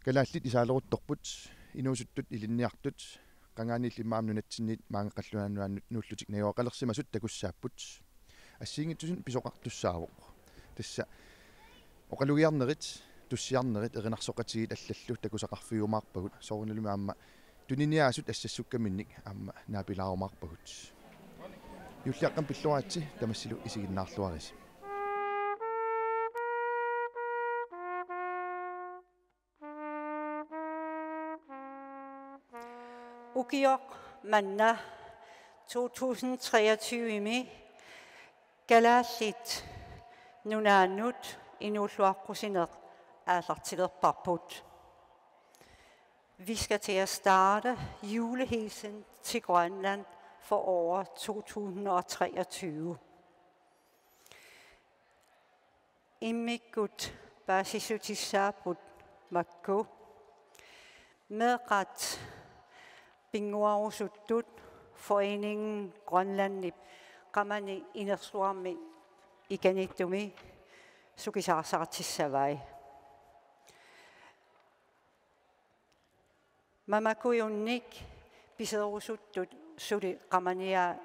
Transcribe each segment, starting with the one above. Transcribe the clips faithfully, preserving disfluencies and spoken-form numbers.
Kalaallit isaaleruttorput, inuusuttut ilinniartut, qangaaniilli immaqa nunatsinniit maanga qallunaat nuannu-, nuullutik najugaqalersimasut takussaapput. Assigiinngitsunik pisoqartussaavoq. Tassa oqalugiarnerit, tussiarnerit, erinarsoqatigiit allallu takusaqarfigiumaarpagut, soorunalimi aamma tuniniaasut assassukkaminnik aamma naapilaarumaarpagut. Juulliaqqamik pilluaritsi, tamassilu isiginnaarluarisi. Ukioq manna to tusind treogtyve-mi Kalaallit Nunaannut inuulluaqqusineq aallartilerparput. Vi skal til at starte julehilsen til Grønland for året to tusind og treogtyve. Immikkut paasissutissaapput makku. Meeqqat pinnguarusuttut Foreningen Grønlandip Qamani Inersuarmi ikanittumi sukisaarsaartissavai. Mamakujunnik piserusuttut suli qamaniaa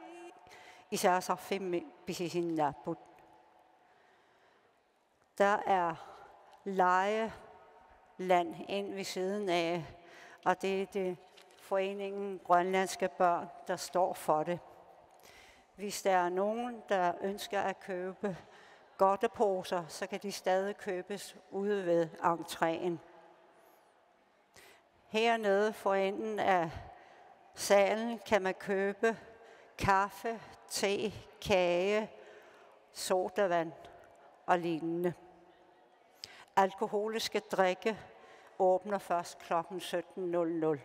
isaasarfimmi pisisinnaapput. Der er lejeland ind ved siden af, og det er det foreningen Grønlandske Børn, der står for det. Hvis der er nogen, der ønsker at købe godteposer, så kan de stadig købes ude ved entréen. Hernede for enden af salen kan man købe kaffe, te, kage, sodavand og lignende. Alkoholiske drikke åbner først klokken sytten nul nul.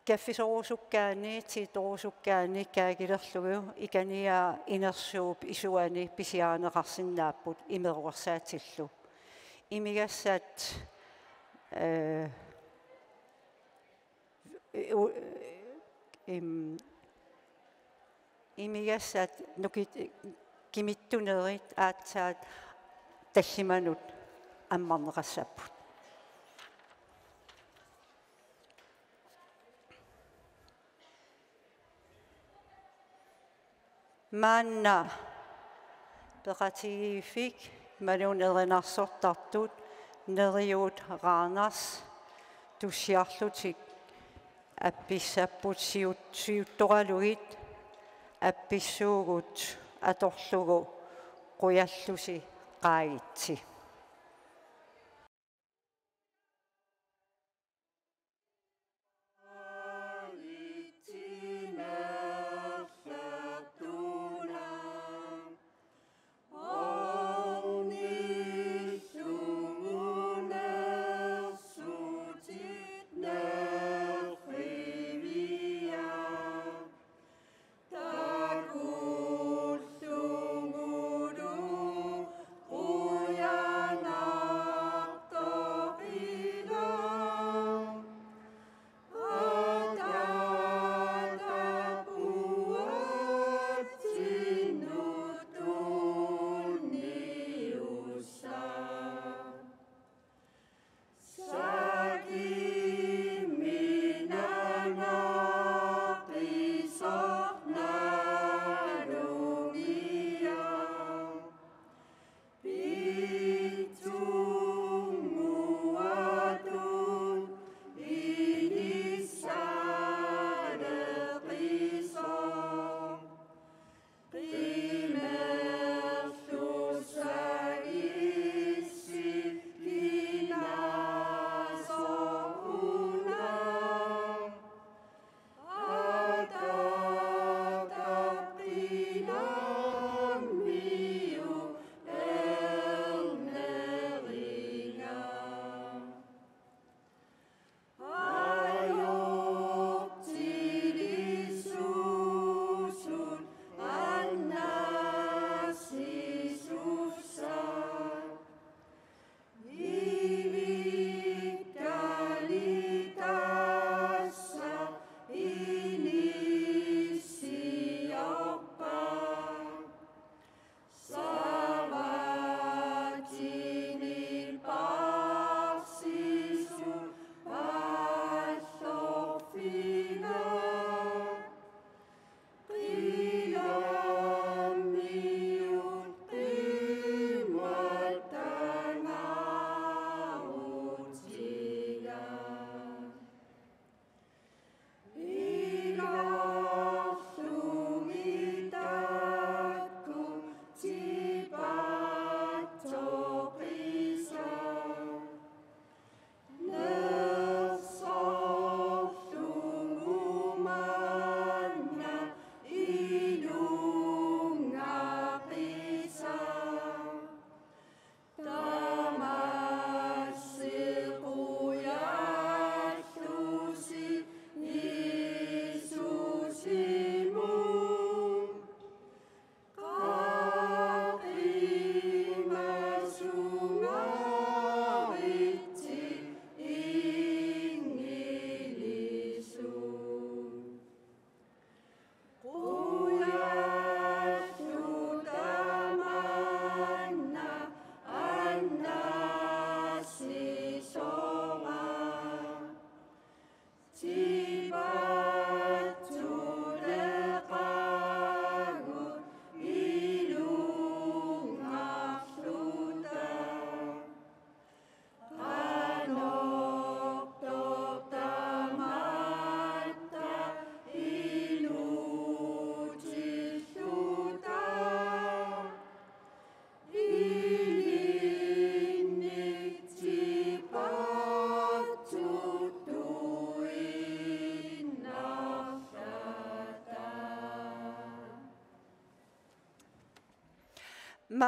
Kaffisorusukkaanni, teerusukkaanni kaagilerlugu ikaniaa inersuup isuani pisiarineqarsinnaapput imeruersaatillu. Imigassat, øh, u-, im-, imigassat nukit-, kimittunerit aatsaat tallimanut ammarneqassapput. Maanna peqatigiiffik imaluunniit erinarsortartut Neriuut Randers tussiarlutik appissapput siut-, siuttoralugit appissuugut atorlugu qujallusi qaagitsi.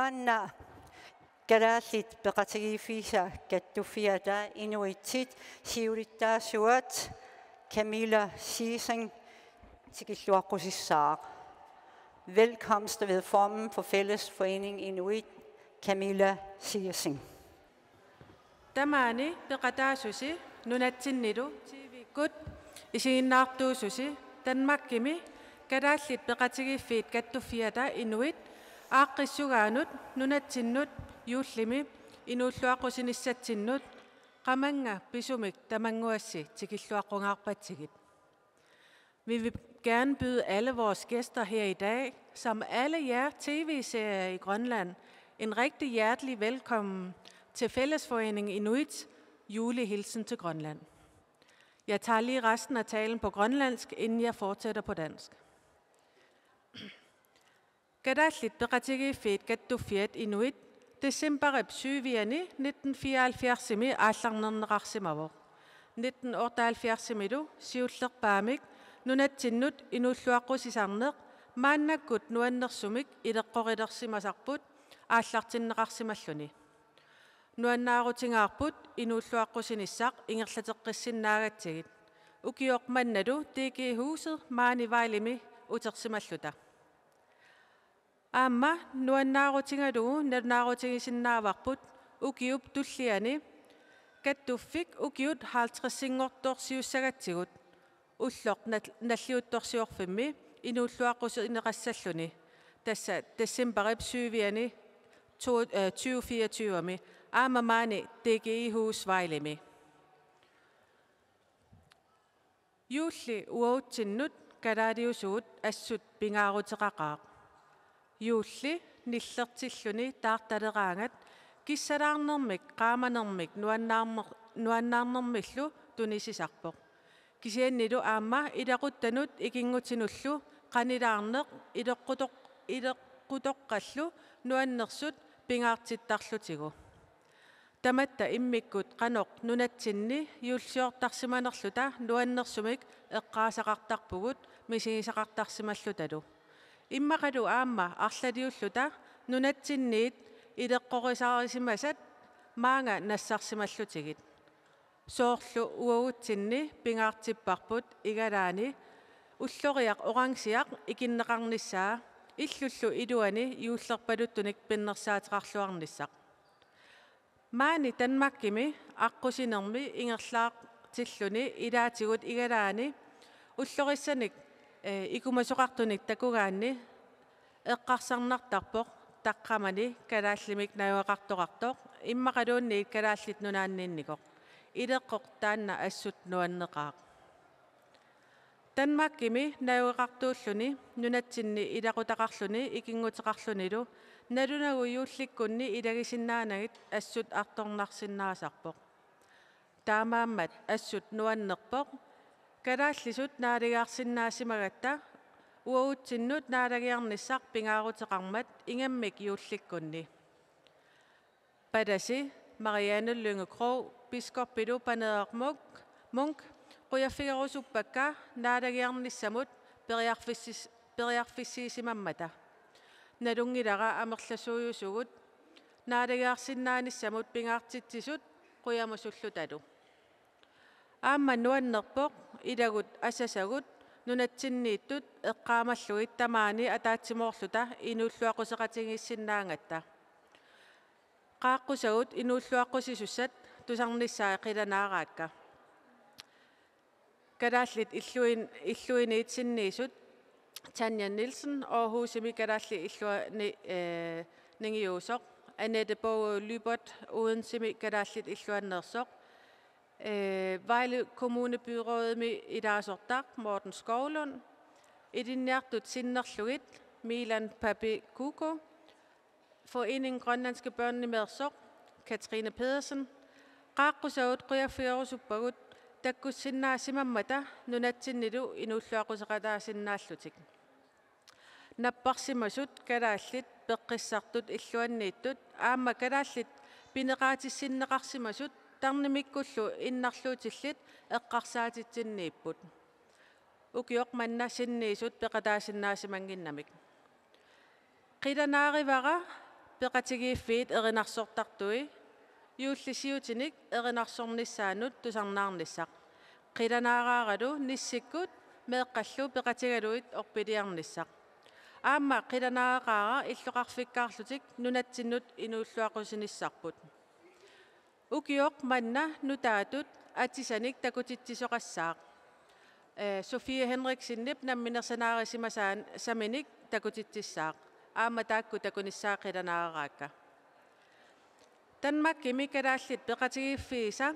Tamanna Kalaallit Peqatigiiffiisa Kattuffiata Inuitsit siulittaasuat Camilla Sising tikilluaqqusissaaq. Velkomst ved formanden for Fælles Forening Inuit, Camilla Sising. Tamaani peqataasusi nunatsinnilu T V-kkut isiginnaartuususi Danmarkimi Kalaallit Peqatigiiffiit Kattuffiata Inuit aaqqissugaanut nunatsinnut juullimi inuulluaqqusinissatsinnut qamannga pisumik tamannguassi tikilluaqqungaarpatsigit. Vi vil gerne byde alle vores gæster her i dag, som alle jer T V-seere i Grønland, en rigtig hjertelig velkommen til Fællesforeningen Inuits julehilsen til Grønland. Jeg tager lige resten af talen på grønlandsk, inden jeg fortsætter på dansk. Kalaallit Peqatigiiffiit Kattuffiat Inuit decembarip syviani nitten fireoghalvfjerdsimi aallarnerneqarsimavoq. Nitten otteoghalvfjerdsimilu siullerpaamik nunatsinnut inuulluaqqusisarneq maannakkut nuannersumik ileqqorilersimasarput aallartinneqarsimalluni. Nuannaarutigaarput inuulluaqqusinissaq ingerlateqqissinnaagatsigit. Ukioq mannalu D G Huset maani Vejlemi utersimalluta. Aamma nuannaarutigalugu nalunaarutigisinnaavarput ukiup tulliani kattuffik ukiut halvtredsinngortorsiussagatsigut ulloq nal-, nalliuttorsiorfimmi inuulluaqqusineqassalluni, tassa decembarip syviani to-, øh, tyve fireogtyve-mi, aamma maani D G I Hus Vejlemi. Juulli uagutsinnut kalaaliusugut assut pingaaruteqaqaaq. Juulli nillertilluni taartaleraangat kissalaarnermik qaamanermik nuannaarner-, nuannaarnermillu tunisisarpoq. Kisiannili aamma ilaquttanut ikinngutinullu qanilaarneq ileqqutoq-, ileqqutoqqallu nuannersut pingaartittarlutigu. Tamatta immikkut qanoq nunatsinni juullisiortarsimanerluta nuannersumik eqqaasaqartarpugut misigisaqartarsimallutalu. Immaqalu aamma arlaliulluta nunatsinniit ileqqorisarisimasat maanga nassarsimallutigit. Soorlu uagutsinni pingaartipparput igalaani ulloriaq orangiaq ikinneqarnissaa illullu iluani juullerpaluttunik pinnersaateqarluarnissaq. Maani Danmarkimi aqqusinermi ingerlaartilluni ilaatigut igalaani ullorissanik, eh, ikumasoqartunik takugaanni eqqarsarnartarpoq taqqamani kalaallimik najugaqartoqartoq, immaqaluunniit Kalaallit Nunaanniinnikoq. Ileqqoq taanna assut nuanneqaaq. Danmarkimi najugaqartuulluni nunatsinni ilaqutaqarluni ikinnguteqarlunilu nalunagu juullikkunni ilagisinnaanagit assut artornarsinnaasarpoq. Taamaammat assut nuannerpoq kalaallisut naalagaarsinnaasimagatta uagutsinnut naalagiarnissaq pingaaruteqarmat ingammik juullikkunni. Palasi Marianne Lynge Krogh, biskoppilu Paneeraq Munk, Munk, qujaffigerusuppakka naalagiarnissamut periarfissis-, periarfissiisimammata. Nalunngilara amerlasuujusugut naalagiarsinnaanissamut pingaartitsisut qujamasullutalu. Aamma nuannerpoq ilagut asasagut nunatsinniittut eqqaamallugit tamaani ataatsimoorluta inuulluaqquseqatigiissinnaagatta. Qaaqqusagut inuulluaqqusisussat tusarnissaat qilanaaraakka. Kalaallit illuin-, illuiniit sinniisut Tanja Nielsen, Aarhusimi kalaallit illuanni, eh, ningiusoq, Annette Bogø Lyberth, Odensemi kalaallit illuanneersoq, eh, Vejle Kommunebyrådimi ilaasortaq Morten Skovlund, ilinniartut sinnerlugit Milan Papi Kuko, Foreningen Grønlandske Børn-imeersoq Katrine Pedersen, qaaqqusagut qujaffigerusuppagut takkussinnaasimammata nunatsinnilu inuulluaqquseqataasinnaallutik. Napparsimasut kalaallit peqqissartut illuanniittut aamma kalaallit pineqaatissinneqarsimasut tarnimikkullu innarluutillit eqqarsaatitsinniipput. Ukioq manna sinniisut peqataasinnaasimanngimmat. Qilanaarivara Peqatigiiffiit erinarsortartui, juullisiutinik erinarsornissaannut tusarnaarnissaq. Qilanaaraaralu Nissikkut meeqqallu peqatigalugit orpiliarnissaq. Aamma qilanaaraara illoqarfikkaarlutik nunatsinnut inuulluaqqusinissarput. Ukioq manna nutaatut atisanik takutitsisoqassaaq. Eh, Sofie Henriksenip namminersorneqarsimasaanik takutitsissaaq. Aamma taakku takunissaat qilanaaraakka. Danmarkimi kalaallit peqatigiiffiisa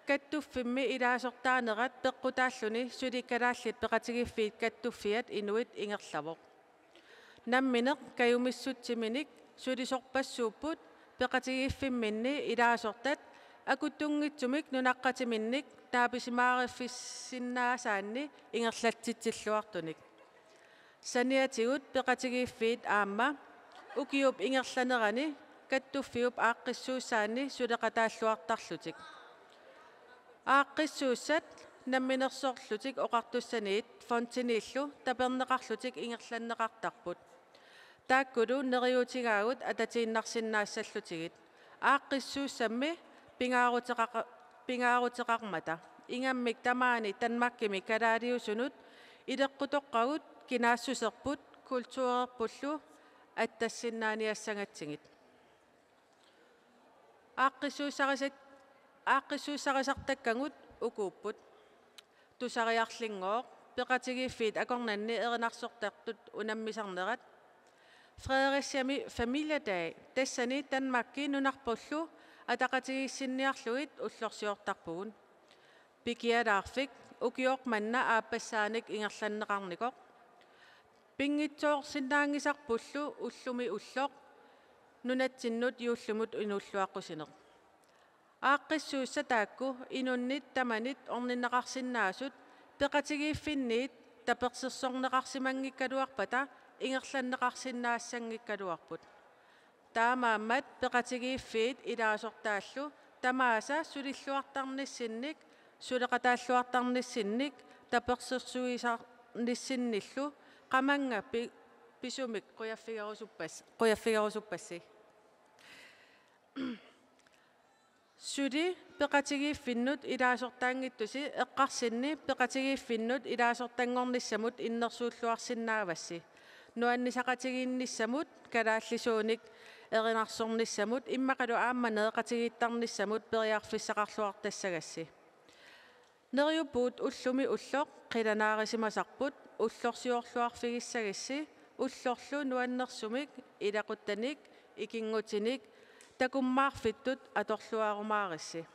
kattuffimmi ilaasortaanerat peqqutaalluni suli kalaallit peqatigiiffiit kattuffiat inuit ingerlavoq. Nammineq kajumissutsiminik sulisorpassuupput peqatigiiffimminni ilaasortat akuttunngitsumik nunaqqatiminnik taapisimaariffissinnaasaanik ingerlatsitsilluartunik. Saniatigut peqatigiiffiit aamma ukiup ingerlanerani kattuffiup aaqqissuussaani suleqataalluartarlutik. Aaqqissuussat Namminersorlutik Oqartussaniit Fondinillu taperneqarlutik ingerlanneqartarput. Taakkulu neriuutigaagut atatiinnarsinnaassallutigit. Aaqqissuussammi pingaaruteqaqa-, pingaaruteqarmata. Ingammik tamaani Danmarkimi kalaaliusunut ileqqutoqqagut kinaassuserput kulturerpullu attassinnaaniassagatsigit. Aaqqissuussarisat-, aaqqissuussarisartakkagut ukuupput: Tusariarlinngooq, peqatigiiffiit akornanni erinarsortartut unammisarnerat. Fredericiami familiedag, tassani Danmarki nunarpullu ataqatigiissinniarlugit ullorsiortarpugut. Pikialaarfik, ukioq manna aappassaanik ingerlanneqarnikoq. Pinngitsoorsinnaanngisarpullu ullumi ulloq nunatsinnut juullimut inuulluaqqusineq. Aaqqissuussat taakku inunnit tamanit orninneqarsinnaasut peqatigiiffinniit tapersersorneqarsimanngikkaluarpata ingerlanneqarsinnaassanngikkaluarput. Taamaammat peqatigiiffiit ilaasortaallu tamaasa sulilluartarnissinnik, suleqataalluartarnissinnik, tapersersuisarnissinnillu qamannga pi-, pisumik qujaffigerusuppas-, qujaffigerusuppassi. Suli peqatigiiffinnut ilaasortaanngitsusi eqqarsinni peqatigiiffinnut ilaasortanngornissamut innersuulluarsinnaavassi. Nuannisaqatigiinnissamut, kalaallisuunik erinarsornissamut immaqalu aamma nereqatigiittarnissamut periarfissaqarluartassagassi. Neriuppugut ullumi ulloq qilanaarisimasarput ullorsiorluarfigissagissi ullorlu nuannersumik ilaquttanik ikinngutinik takummaarfittut atorluarumaarissi.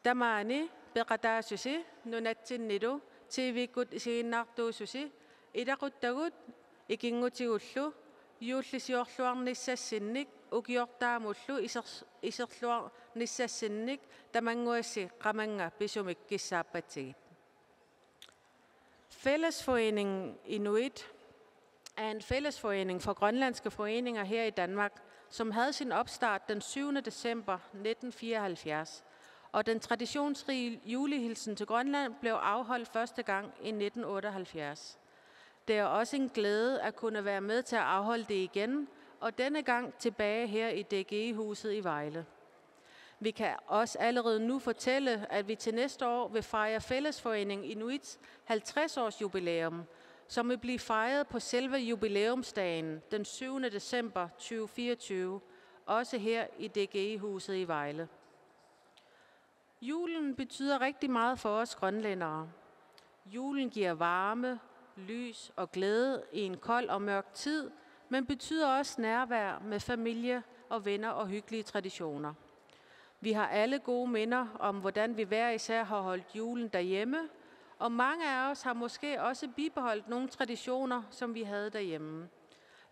Tamaani peqataasusi nunatsinnilu T V-kkut isiginnaartuususi ilaquttagut ikinngutigullu juullisiorluarnissassinnik ukiortaamullu iser-, iserluarnissassinnik tamannguassi qamannga pisumik kissaappatsigit. Fællesforeningen Inuit er en fællesforening for grønlandske foreninger her i Danmark, som havde sin opstart den syvende december nitten fireoghalvfjerds, og den traditionsrige julehilsen til Grønland blev afholdt første gang i nitten otteoghalvfjerds. Det er også en glæde at kunne være med til at afholde det igen, og denne gang tilbage her i D G I-huset i Vejle. Vi kan også allerede nu fortælle, at vi til næste år vil fejre Fællesforeningen Inuits halvtreds års jubilæum, som vil blive fejret på selve jubilæumsdagen den syvende december tyve fireogtyve, også her i D G I-huset i Vejle. Julen betyder rigtig meget for os grønlændere. Julen giver varme, lys og glæde i en kold og mørk tid, men betyder også nærvær med familie og venner og hyggelige traditioner. Vi har alle gode minder om, hvordan vi hver især har holdt julen derhjemme, og mange af os har måske også bibeholdt nogle traditioner, som vi havde derhjemme.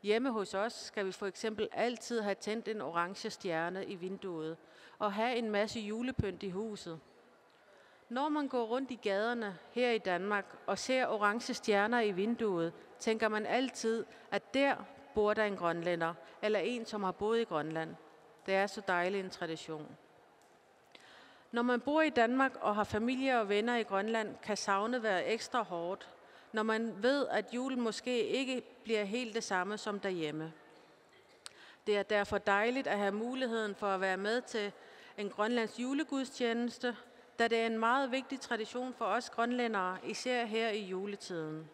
Hjemme hos os skal vi for eksempel altid have tændt en orange stjerne i vinduet og have en masse julepynt i huset. Når man går rundt i gaderne her i Danmark og ser orange stjerner i vinduet, tænker man altid, at der bor der en grønlænder, eller en, som har boet i Grønland. Det er så dejlig en tradition. Når man bor i Danmark og har familie og venner i Grønland, kan savnet være ekstra hårdt, når man ved, at julen måske ikke bliver helt det samme som derhjemme. Det er derfor dejligt at have muligheden for at være med til en grønlandsk julegudstjeneste, da det er en meget vigtig tradition for os grønlændere, især her i juletiden.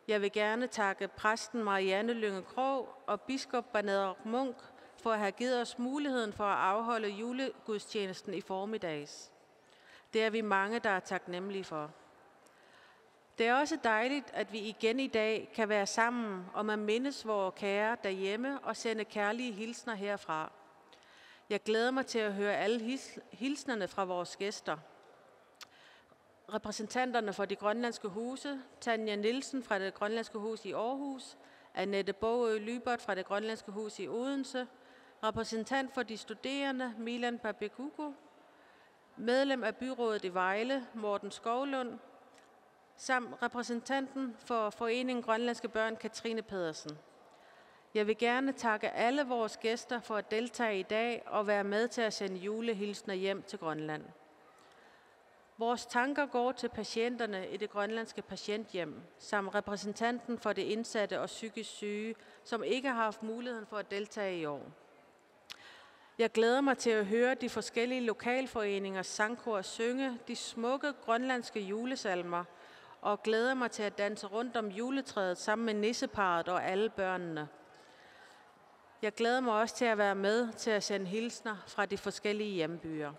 Jeg vil gerne takke præsten Marianne Lynge Krogh og biskop Bernard Munk for at have givet os muligheden for at afholde julegudstjenesten i formiddags. Det er vi mange, der er taknemmelige for. Det er også dejligt, at vi igen i dag kan være sammen om at mindes vores kære derhjemme og sende kærlige hilsner herfra. Jeg glæder mig til at høre alle hils- hilsnerne fra vores gæster. Repræsentanterne for de grønlandske huse, Tanja Nielsen fra det grønlandske hus i Aarhus, Annette Bogø Lybert fra det grønlandske hus i Odense, repræsentant for de studerende, Milan Papekuku, medlem af byrådet i Vejle, Morten Skovlund, samt repræsentanten for Foreningen Grønlandske Børn, Katrine Pedersen. Jeg vil gerne takke alle vores gæster for at deltage i dag og være med til at sende julehilsner hjem til Grønland. Vores tanker går til patienterne i det grønlandske patienthjem, samt repræsentanten for det indsatte og psykisk syge, som ikke har haft muligheden for at deltage i år. Jeg glæder mig til at høre de forskellige lokalforeningers sangkor synge de smukke grønlandske julesalmer, og glæder mig til at danse rundt om juletræet sammen med nisseparret og alle børnene. Jeg glæder mig også til at være med til at sende hilsner fra de forskellige hjembyer.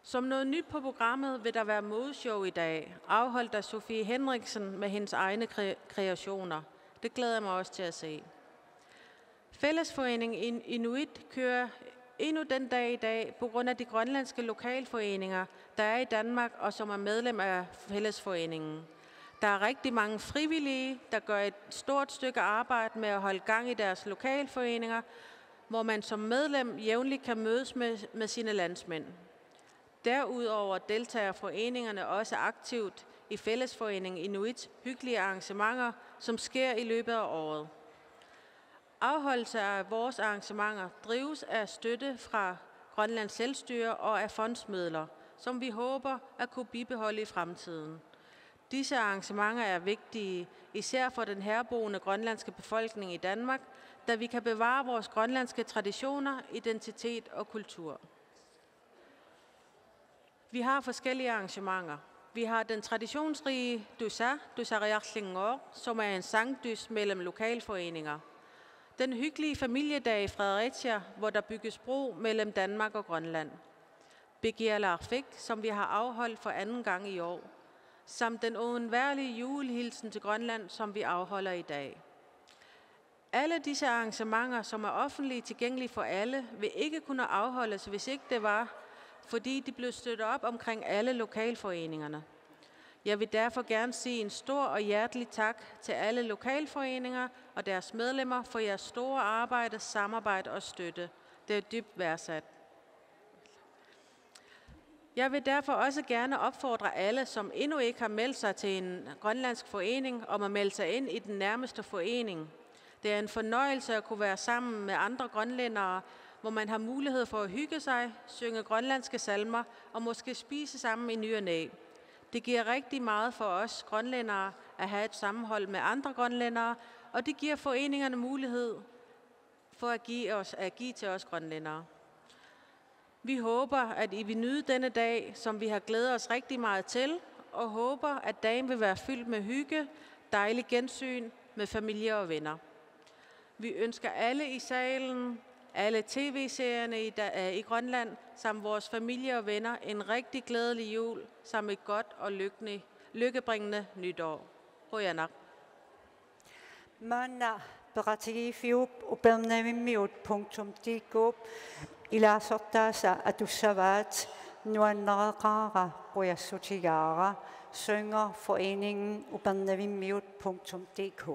Som noget nyt på programmet vil der være modeshow i dag, afholdt af Sofie Henriksen med hendes egne kre- kreationer. Det glæder jeg mig også til at se. Fællesforeningen In- Inuit kører endnu den dag i dag på grund af de grønlandske lokalforeninger, der er i Danmark, og som er medlem af Fællesforeningen. Der er rigtig mange frivillige, der gør et stort stykke arbejde med at holde gang i deres lokalforeninger, hvor man som medlem jævnligt kan mødes med, med sine landsmænd. Derudover deltager foreningerne også aktivt i Fællesforeningen Inuits hyggelige arrangementer, som sker i løbet af året. Afholdelse af vores arrangementer drives af støtte fra Grønlands Selvstyre og af fondsmidler, som vi håber at kunne bibeholde i fremtiden. Disse arrangementer er vigtige, især for den herboende grønlandske befolkning i Danmark, da vi kan bevare vores grønlandske traditioner, identitet og kultur. Vi har forskellige arrangementer. Vi har den traditionsrige Tusa, Tusariarlinngooq, som er en sangdys mellem lokalforeninger. Den hyggelige familiedag i Fredericia, hvor der bygges bro mellem Danmark og Grønland. Pikialaarfik, som vi har afholdt for anden gang i år. Samt den uundværlige julehilsen til Grønland, som vi afholder i dag. Alle disse arrangementer, som er offentligt tilgængelige for alle, vil ikke kunne afholdes, hvis ikke det var, fordi de blev støttet op omkring alle lokalforeningerne. Jeg vil derfor gerne sige en stor og hjertelig tak til alle lokalforeninger og deres medlemmer for jeres store arbejde, samarbejde og støtte. Det er dybt værdsat. Jeg vil derfor også gerne opfordre alle, som endnu ikke har meldt sig til en grønlandsk forening, om at melde sig ind i den nærmeste forening. Det er en fornøjelse at kunne være sammen med andre grønlændere, hvor man har mulighed for at hygge sig, synge grønlandske salmer og måske spise sammen i ny og næ. Det giver rigtig meget for os grønlændere at have et sammenhold med andre grønlændere, og det giver foreningerne mulighed for at give os, at give til os grønlændere. Vi håber, at I vil nyde denne dag, som vi har glædet os rigtig meget til, og håber, at dagen vil være fyldt med hygge, dejlig gensyn med familie og venner. Vi ønsker alle i salen, alle tv-seerne i, da- i Grønland, samt vores familie og venner en rigtig glædelig jul, samt et godt og lykkelig, lykkebringende nytår. Qujanaq. Maanna peqatigiiffiup upernavimmiut punktum dk-p ilaasortaasa atussavaat. Nuannareqaara, qujassutigaara. Synger foreningen upernavimmiut punktum dk.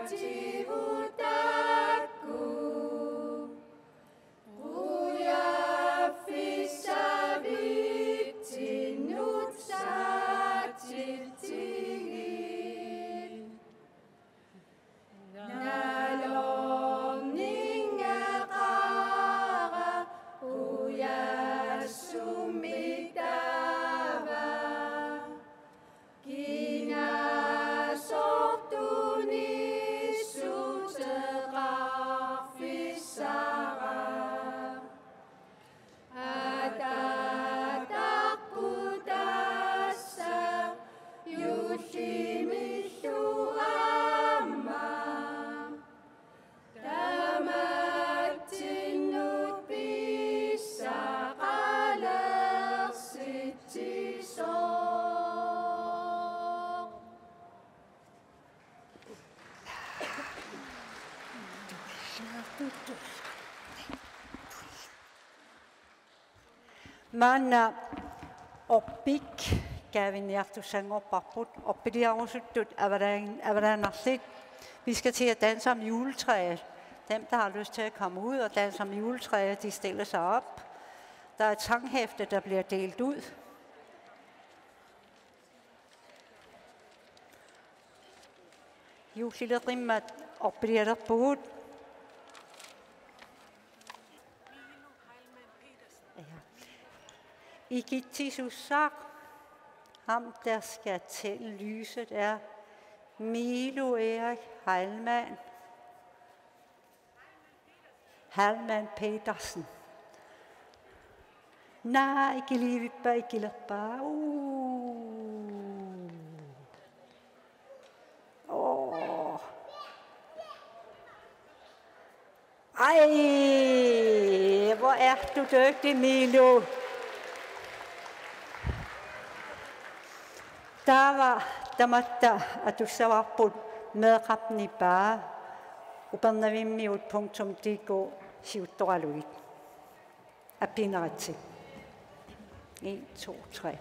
Tihutakku, qujaffissavitsinnut saatitsigit. Nalorningeqaara qujassumik taava. Kinasortuni suteqarfissara. Ataatarput tassa juullimillu aamma. Tamatsinnut pissaqalersitsisooq. Maanna Orpik kaavinniartussanngorparput, orpiliarusuttut avalaa-, avalaannarlit. Vi skal til at danse om juletræet. Dem, der har lyst til at komme ud og danse om juletræet, de stiller sig op. Der er et sanghæfte, der bliver delt ud. Juullileqimmat orpilialerpugut. Ja. Ikitsisussaq, ham, der skal tænde lyset, er Milo Erik Heilmann. Heilmann Petersen. Naa, ikiliivippa, ikilerpa. Uu. Åh. Ej, hvor er du dygtig, Milo. Taava tamatta atussavarput meeqqap nipaa upernavimmiut punktum dk siuttoralugit. Appiinnaritsi. En, to, tre.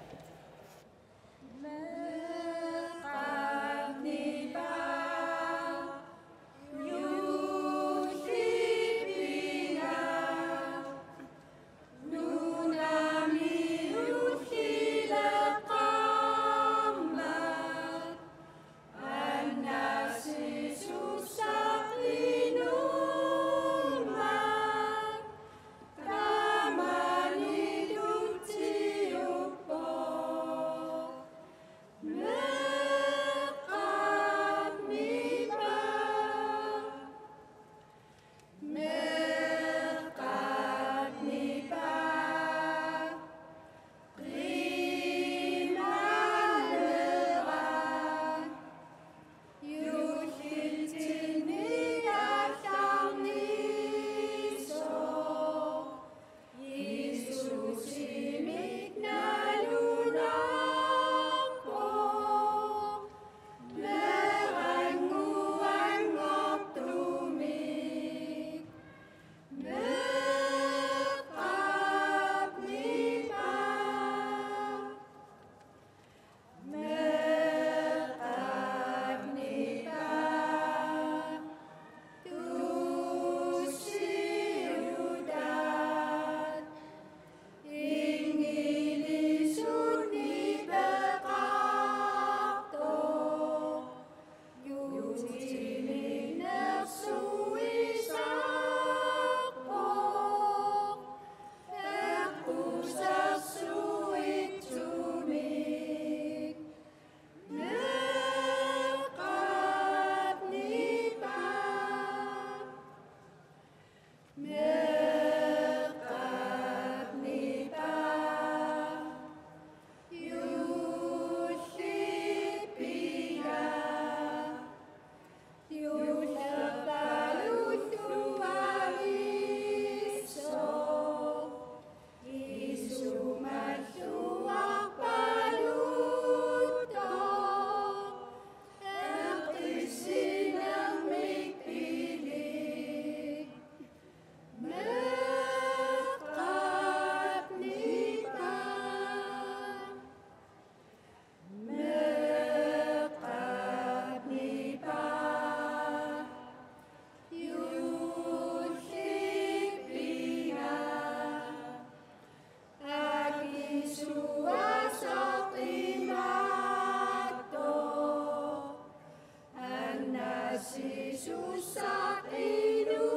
Sisussaq inuuvoq,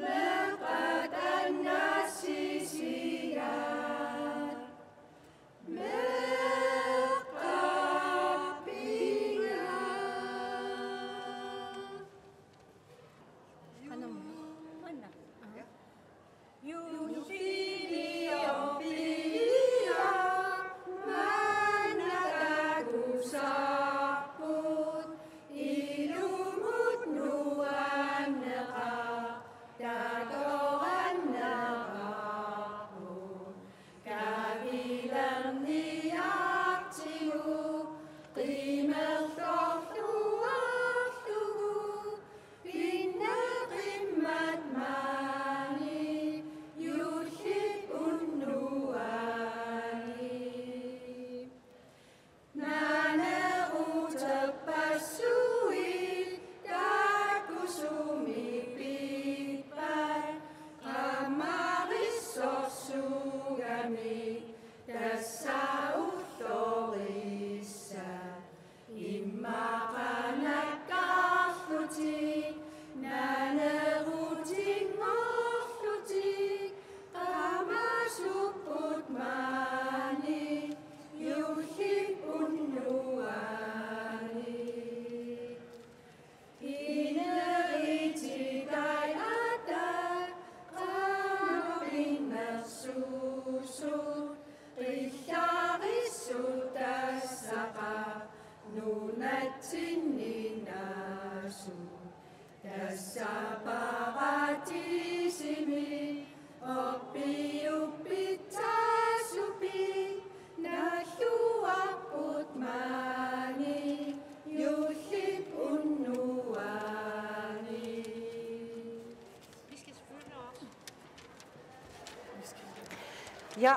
meeqqat annassisiat, meeqqat pingaat. Qanoq? Manna. Juullimi orpiliaq maanna takusarput, ilumut nuanneqartut takoranneqarput. Kavilerniartigu qimerlorluarlugu pinneqimmat maani juullip unnuani. Naaneruterpassuit takusumi pippat qamarissorsuugami tassa ullorissat. Immaqa nakkarlutik naanerutinngorlutik qamasupput maani juullip unnuani. Ineriartortai ataa qanoq pinnersuussut, qillarissut tassaqa nunatsinni naasut. Tassa paradisimi orpiup pitsaasupi nalluarput maani juullip unnuani. Ja,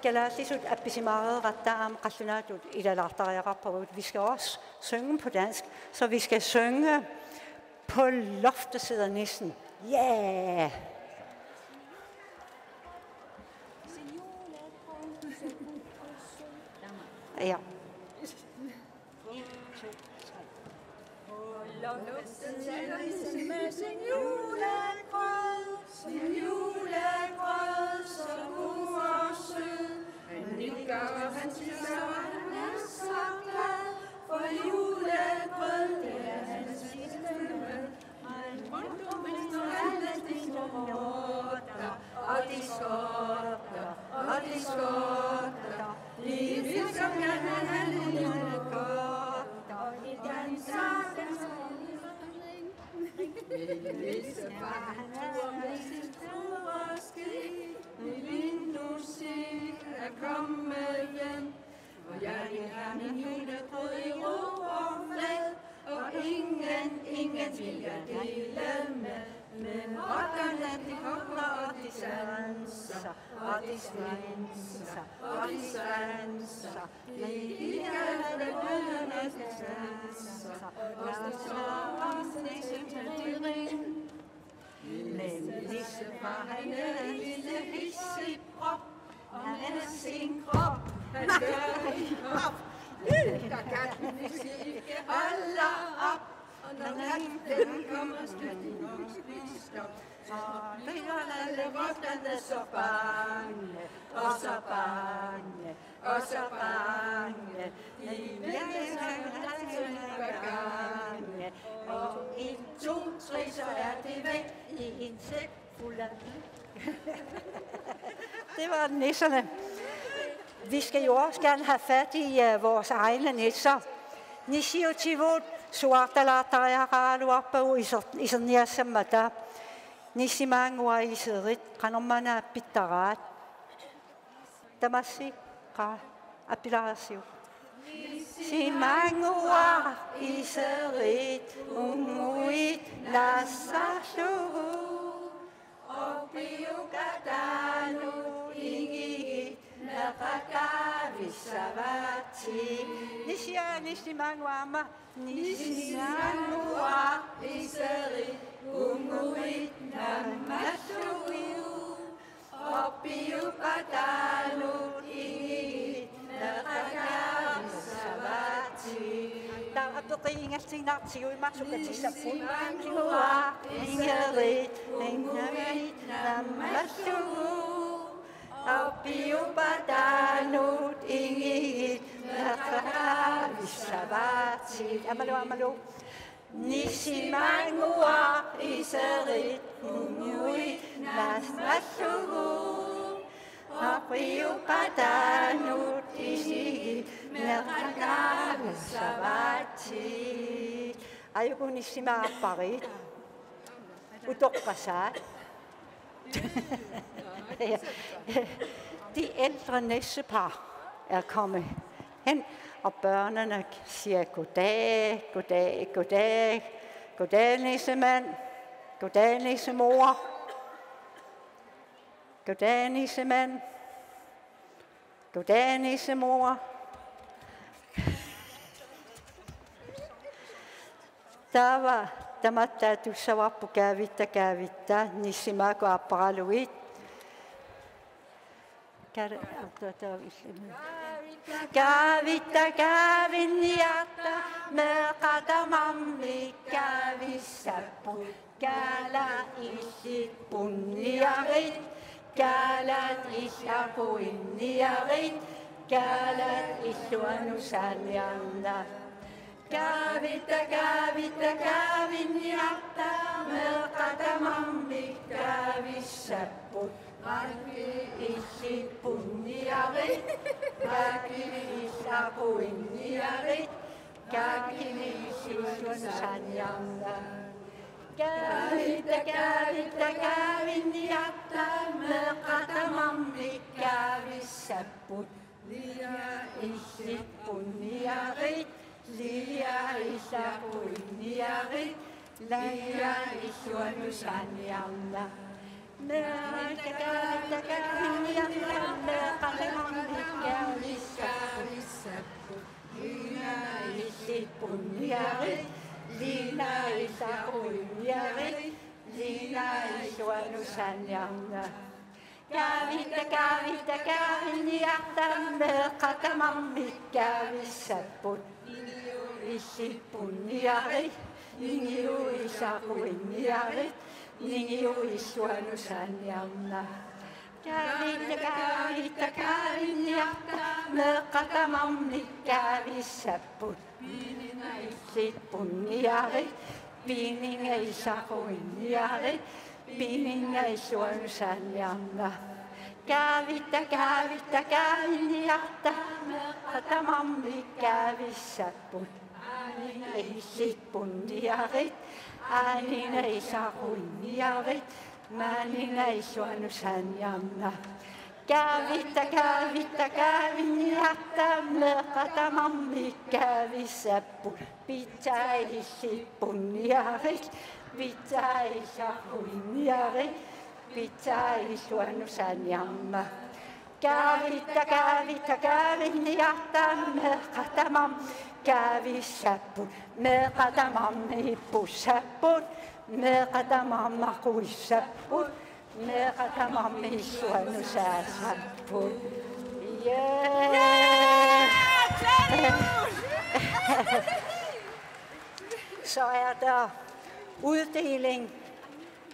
kalaallisut appisimaareeratta aamma qallunaatut ilalaartariaqarpagut. Vi skal også synge på dansk, så vi skal synge På loftet sidder nissen. Ja! Ja. På loftet sidder nissen med sin julegrød, sin julegrød, så god og sød. Han nikker, og han spiser, og han er så glad, for julegrød, det er hans sidste mad. Han rundt om alle de små rotter, og de skotter, og de skotter. De vil så gerne have en helikopter, og de danser, danser. Min nissefar, han tror med sin store ske, vil nu se at komme hjem. Og jeg vil have min julegrød i ro og fred, og ingen, ingen vil jeg dele med. Men rotterne, de hopper, og de danser, og de svanser, og de svanser. De kan have det uden at de danser, og de sover om nissen til de ring. Men nissefar, han er en lille hidsigprop, og med sin krop, han gør i hop. Der kan den nisse ikke holde op, og når natten den kommer, skal de nok spise op. Så bliver alle rotterne så bange, og så bange, og så bange. De vil ikke have, at de løber gange. Og en, to, tre, så er de væk i en sæk fuld af mælk. Det var nisserne. Vi skal jo også gerne have fat i uh, vores egne nisser. Nissiutivut suaartalaartariaqaraluarpagut iser-, iserniassammata. Nissimaannguaq iserit, qanormaanna appittaraat? Tamassi, qaa, appilaarsiuk. Nissimaannguaq iserit unnguit nassarlugu. Orpiup ataanut ingigit meqakaavissavatsigit. Nissiaa, nissimaannguaq aamma. Nissimaannguaq iserit unnguit nammallugu. Orpiup ataanut ingigit meqakaavissavatsigit. Apeqqiingatsinnartigu imaasukkatissapput. Nisimannguaq iserit inguit nammallugu. Apiupataanut ingigit meeqqat kaavissavaatsit. Aammalu, aammalu. Nisimannguaq iserit inguit nammallugu. Apiupataanut ingigit meeqqat kaavissavaatsit. Aajuku nissimaarparit. Utoqqasaat. Ja. De ældre nissepar er kommet hen, og børnene siger: "Goddag, goddag, goddag. Goddag, nissemand. Goddag, nissemor. Goddag, nissemand. Goddag, nissemor." Taava tamatta tussavarput: "Kaavitta, kaavitta, nissimaakkut aapparaluit." Kar-, kaavitta, kaavinniarta, meeqqat tamarmik kaavissapput. Kaalat illit punniarit, kaalat illit aquinniarit, kaalat illuanut saaniarna. Kaavitta, kaavitta, kaavinniarta, meeqqat tamarmik kaavissapput. Qaakini illit punniarit, qaakini illit aquinniarit, qaakini illuanut saaniarna. Kaavitta, kaavitta, kaavinniarta, meeqqat tamarmik kaavissapput. Liia illit punniarit, liia illit aquinniarit, liia illuanut saaniarna. Meeqqat tamarmik kaavissapput. Liia illit punniarit, liia illit aquinniarit, liia illuanut saaniarna. Kaavitta, kaavitta, kaavinniarta, meeqqat tamarmik kaavissapput. Ningiu illit punniarit, ningiu illit aquinniarit, ningiu illuanut saaniarna. Kaavitta, kaavitta, kaavinniarta, meeqqat tamarmik kaavissapput. Piininga illit punniarit, piininga illit aquinniarit, piininga illuanut saaniarna. Kaavitta, kaavitta, kaavinniarta, meeqqat tamarmik kaavissapput. Aninga illit punniarit, aninga illit aquinniarit, aninga illuanut saaniarna. Kaavitta, kaavitta, kaavinniarta, meeqqat tamarmik kaavissapput. Pitsaat illit punniarit, pitsaat illit aquinniarit, pitsaat illuanut saaniarna. Kaavitta, kaavitta, kaavinniarta, meeqqat tamarmik kaavissapput. Meeqqat tamarmik pussapput, meeqqat tamarmik aquissapput, meeqqat tamarmik illuanut saassapput. Yeah! Så er der uddeling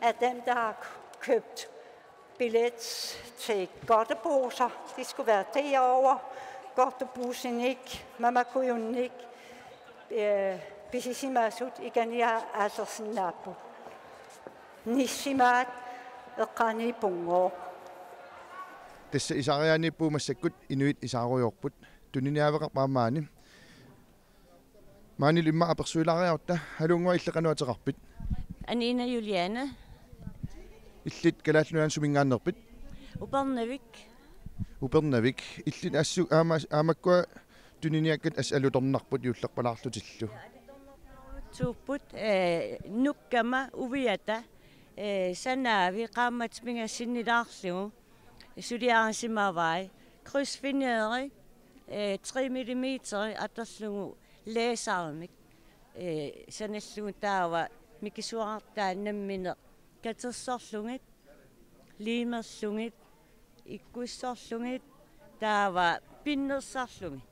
af dem, der har købt billet til godteposer. De skulle være derovre. Godteposenik, mamakujunnik, øh, pisisimasut ikaniaat aallersinnaapput. Nissimaat eqqaaniippunngooq. Tassa isaariaaniippugut massakkut, inuit isaarujoorput. Tuniniaaveqarput aamma maani. Maanilu immaqa apersuilaariarutta. Haluunnguaq, illit qanoq ateqarpit? Anina Juliane. Illit Kalaallit Nunaanni suminngaanneerpit? Upernavik. Upernavik. Illit assut aamma, aamma makkua tuniniakkat assut alutornarput juullerpalaarlutillu. Suupput, eh, nukkama uviata, eh, sanaavi qaammatit pingasut sinnilaarlugu suliarisimavai. Krydsfineri, eh, tre millimeter atorlugu laserimik, eh, sanallugu taava mikisuarartaa nammineq katersorlugit, liimerlugit, ikkussorlugit, taava pinnersarlugit.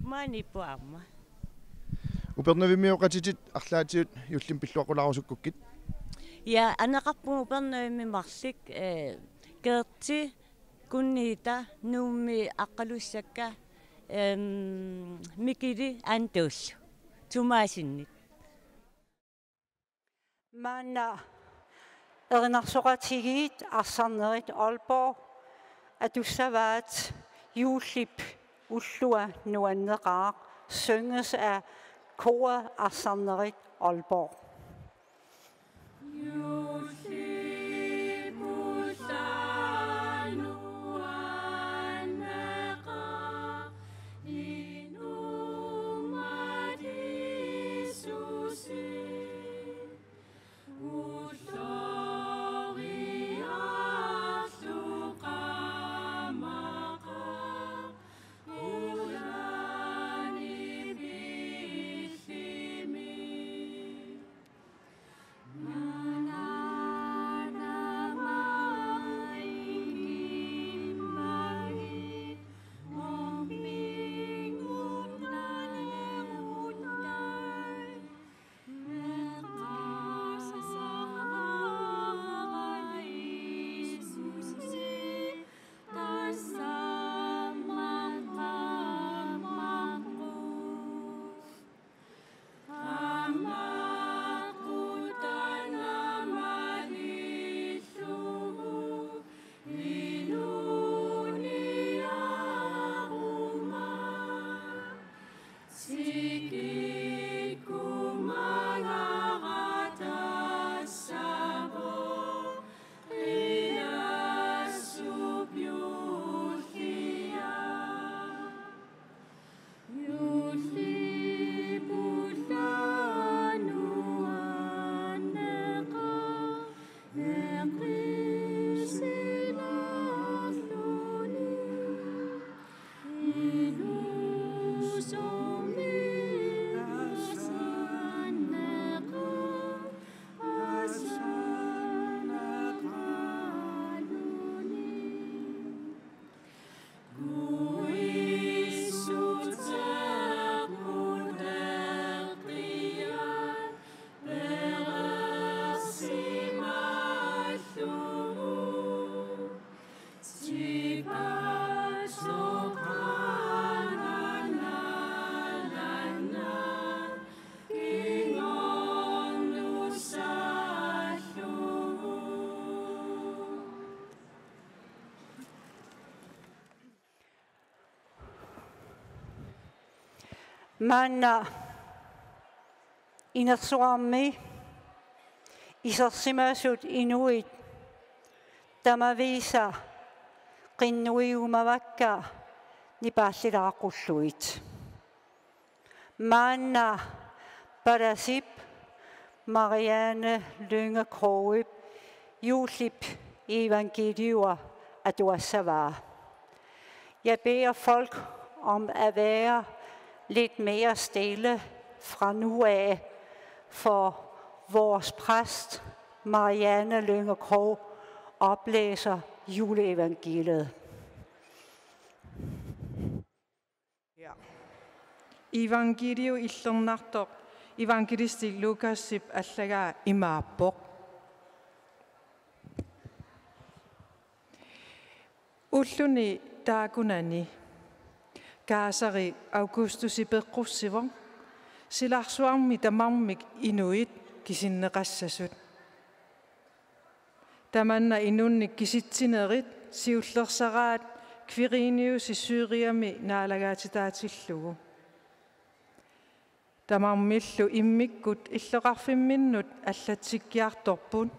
Maani puamma. Upernavimmi oqatitit arlaatigut juullimi pilluaqqulaarusukkukkit. Ja, aneqarpunga Upernavimmi marluk, eh, Gerti, Kunniita, Nuummi aqqalussakka, em, Mikili Antuullu. Tumaasinnit. Maanna erinarsoqatigiit Arsarnerit Aalborg atussavaat juullip ullua nuanneqaaq, synges af koret Arsarnerit Aalborg. Maanna inersuarmi isersimasut inuit tamaviisa qinnuigumavakka nipaallilaaqqullugit. Maanna palasip Marianne Lynge Krogip juullip evangeliua atuassavaa. Jeg beder folk om at være lidt mere stille fra nu af, for vores præst, Marianne Lynge Krog, oplæser juleevangeliet. Ja. Evangeliu illernartoq evangelisti Lukasip allagaa imaappoq. Ulluni taakunani Kaisari Augustusi peqqussivoq silarsuarmi tamarmik inuit kisinneqassasut. Tamanna inunnik kisitsinerit siullersaraat Kviriniusi Syriami naalagaatitaatillugu. Tamarmillu immikkut illoqarfimminnut allatsikkiartorput.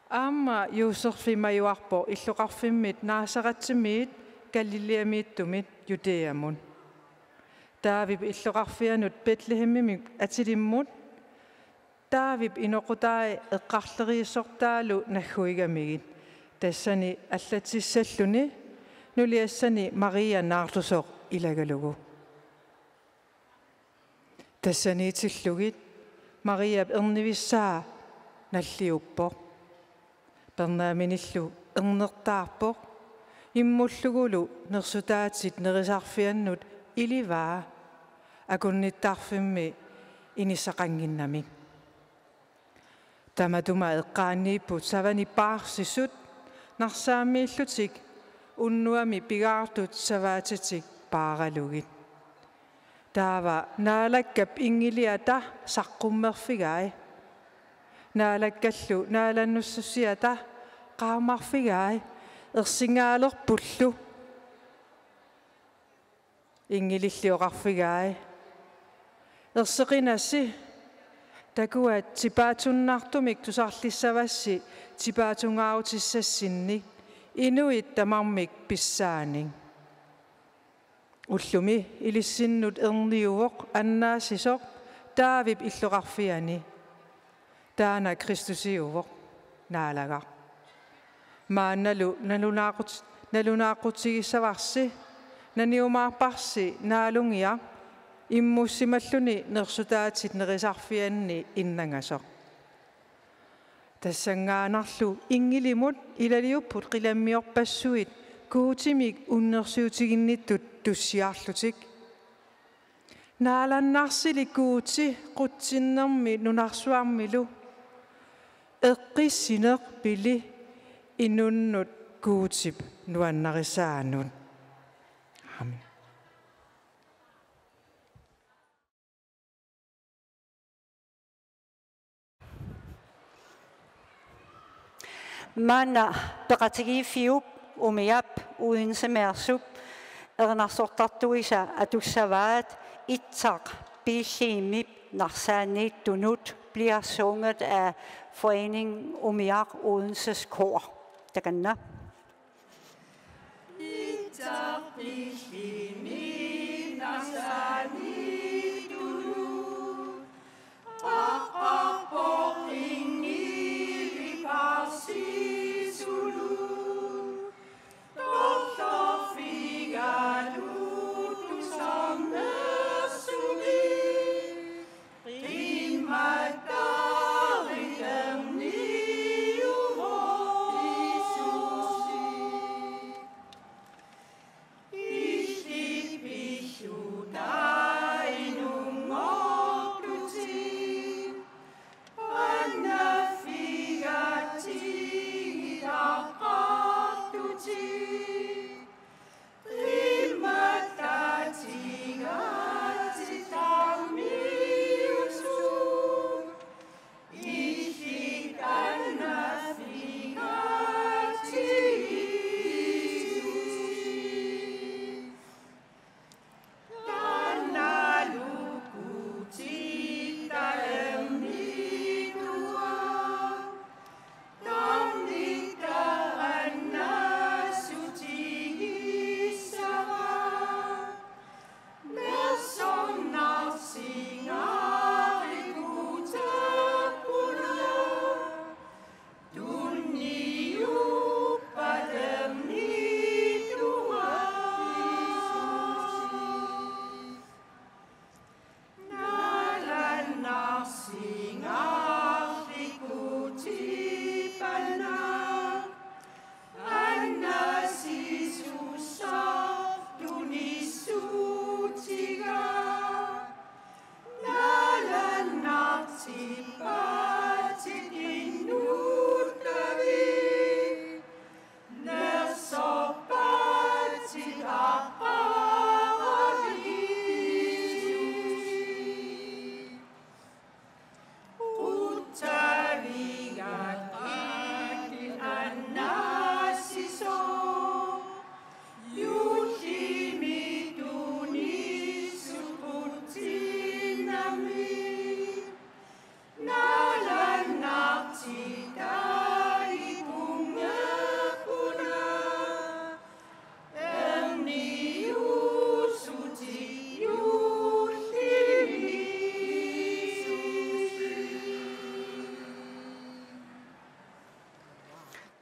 Aamma Juuserfi majuarpoq illoqarfimmit Nazaretimiit Galilæamiittumit Judæamut. Daavip illoqarfianut Betlehemimik atilimmut. Daavip inoqutai eqqarleriissortaalu nagguigamigit. Tassani allatsissalluni nuliassani Maria naarlusoq ilagalugu. Tassaniitillugit Mariap ernivissaa nalliuppoq. Pernaaminillu ernertaarpoq, immullugulu nersutaatit nerisarfiannut ilivaa akunnittarfimmi inissaqannginnamik. Tamatuma eqqaaniipput savani paarsisut narsaammiillutik unnuami pigaartut savaatitik paaralugit. Taava Naalakkap inngiliata saqqummerfigai. Naalakkallu naalannussusiata qaammarfigai ersingaalerpullu. Inngililli oqarfigai: Erseqinasi, takuat tipaatsunnartumik tusarlissavassi tipaatsunngaarutissassinnik inuit tamarmik pissaanik. Ullumi ilissinnut erniuvoq annaassisoq Daavip illoqarfiani. Taanna Kristusiuvoq, Naalagaq. Maannalu nalunaaqut-, nalunaaqutigissavarsi, naniumaarparsi Naalungiaq, immussimalluni nersutaatit nerisarfianni innangasoq. Tassanngaannarlu inngilimut ilaliupput qilammiorpassuit Guutimik unnersiutiginnittut tussiarlutik. Naalannarsili Guuti qutsinnermi nunarsuarmilu, eqqissineq pili inunnut Guutip nuannarisaanut. Amen. Maanna peqatigiiffiup umiap Odensemeersup erinarsortartuisa atussavaat Itsaq Piilliimip Narsaaniittunut, bliver sunget af Foreningen Umiaq Odenses Kor. Takanna.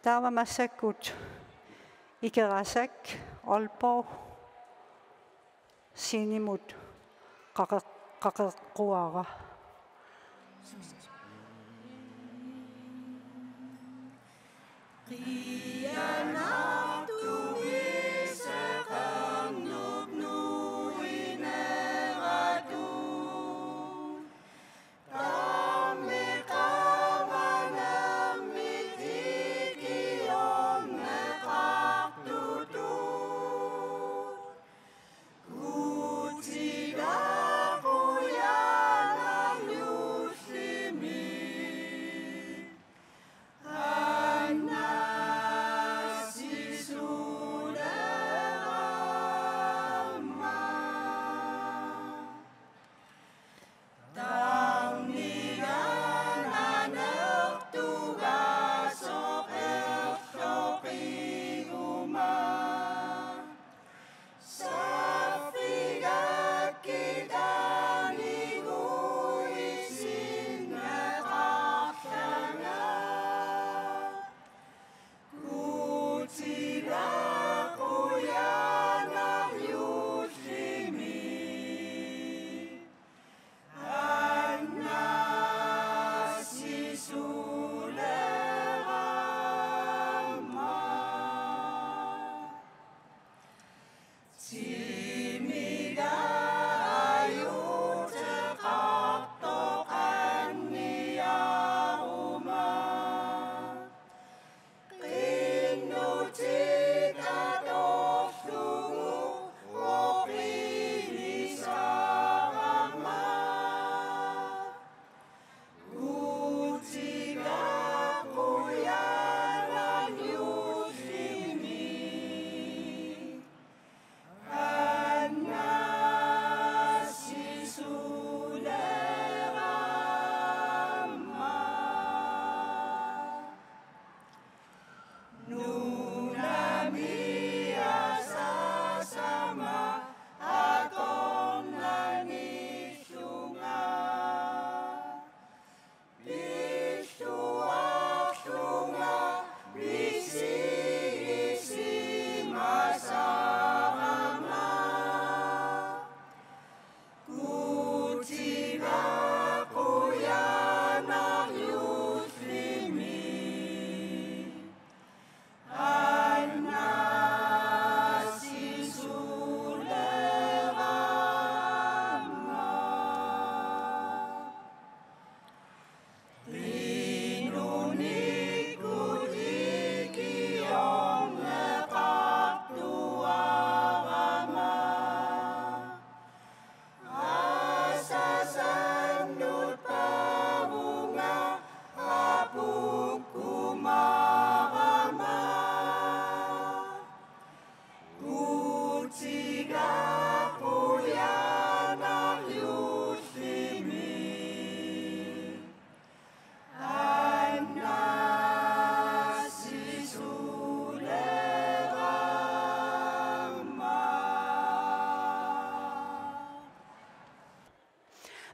Taava massakkut Ikerasak, Aalborg, scenemut qaqe-, qaqeqquara.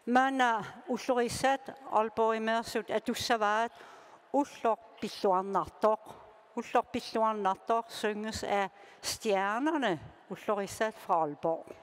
Maanna ulloriissaat Aalborgimeersut atussavaat Ulloq pilluarnartoq. Ulloq pilluarnartoq synges af Stjernerne, ulloriissaat fra Aalborg.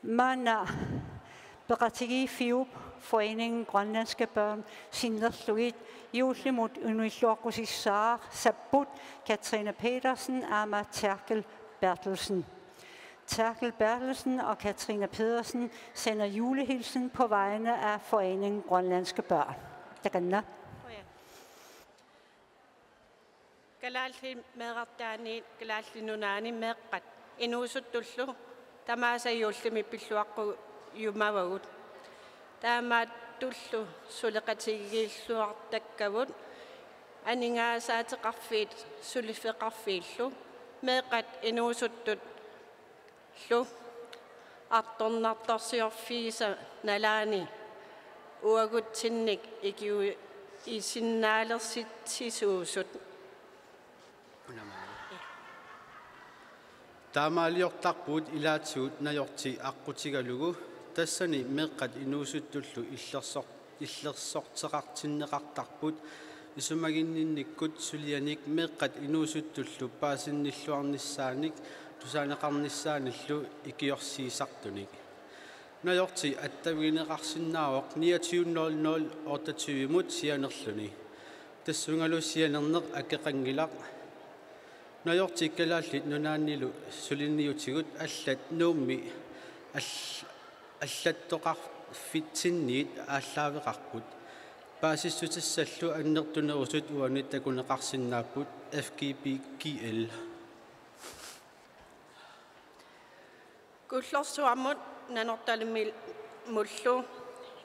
Maanna peqatigiiffiup Foreningen Grønlandske Børn sinnerlugit juullimut unnuilluaqqusisassat sapput Katrine Petersen aamma Terkel Berthelsen. Terkel Berthelsen og Katrine Petersen sender julehilsen på vegne af Foreningen Grønlandske Børn. Takanna. Kalaallit meerartaanni Kalaallit Nunaanni meeqqat inuusuttullu tamaasa juullimi pilluaqqujumavagut. Taamaattullu suleqatigiilluartakkavut aningaasaateqarfiit suliffeqarfiillu meeqqat inuusuttut lu artornartorsiorfiisa nalaani uagutsinnik ikiuisinnaalersitsisuusut. Taamaaliortarpugut ilaatigut najorti aqqutigalugu, tassani meeqqat inuusuttullu illersor-, illersorteqartinneqartarput, isumaginninnikkut sulianik meeqqat inuusuttullu paasinnilluarnissaanik tusaaneqarnissaanillu ikiorsiisartunik. Najorti attavigineqarsinnaavoq niogtyve nul nul otteogtyve-mut sianerluni. Tassungalu sianerneq akeqanngilaq. Najorti Kalaallit Nunaannilu suliniutigut allat Nuummi all-, allattoqarfitsinniit aallaaveqarput. Paasissutissallu annertunerusut uani takuneqarsinnaapput F G B G L. Kullorsuarmut Nanortalimillu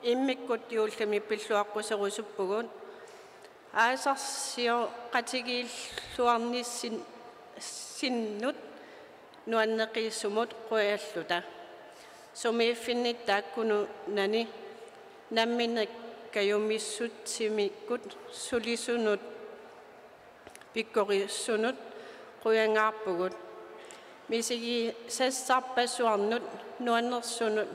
immikkut juullimi pilluaqquserusuppugut. Aasarsioqatigiilluarnissin-, sinnut nuanneqisumut qujalluta. Sumiiffinni taakkunani nammineq kajumissutimikkut sulisunut pikkorisunut qujangaarpugut. Misigisassarpassuarnut nuannersunut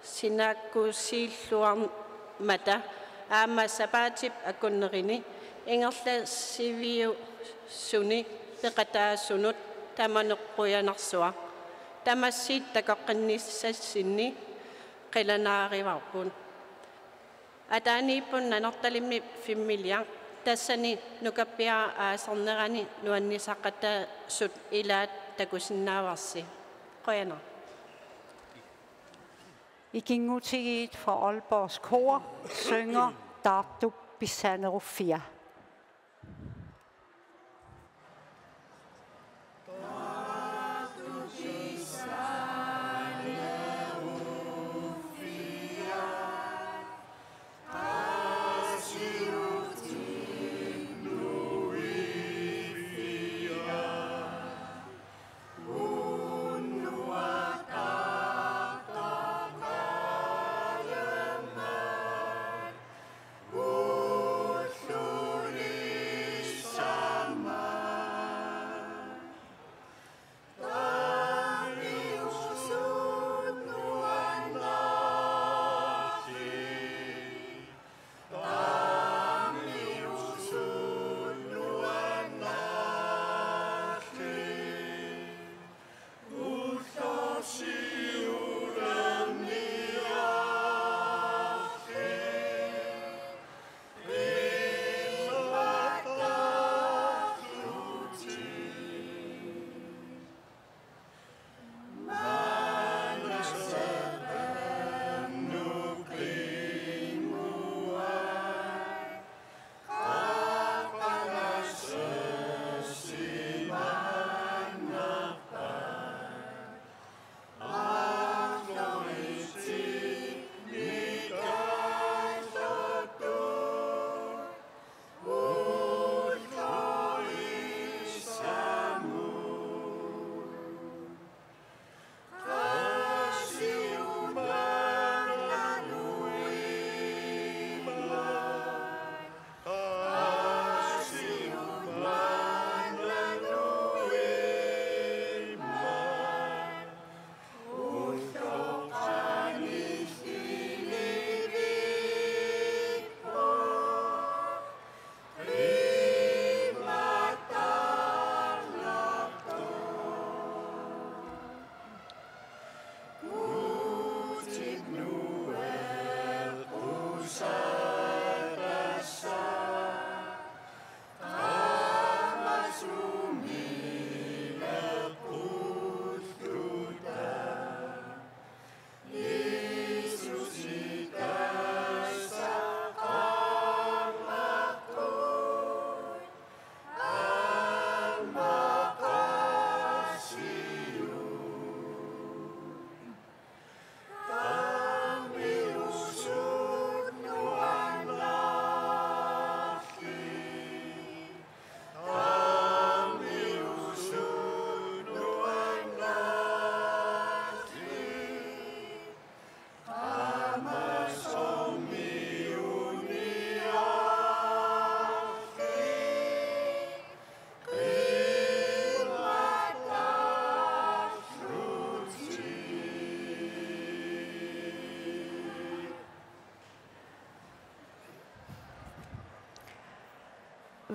sinaakkusiilluarmata aamma sapaatip akunnerini ingerlatsiviusuni peqataasunut tamanut qujanarsuaq. Tamassi takoqqinnissassinni qilanaarivarput. Ataaniipput Nanortalimmi filmiliaq, tassani nukappiaraq aasarnerani nuannisaqataasut ilaat takusinnaavarsi. Qujanaq. Ikinngutigiit fra Aalborgs Kor synger Taartup Pissaaneruffia.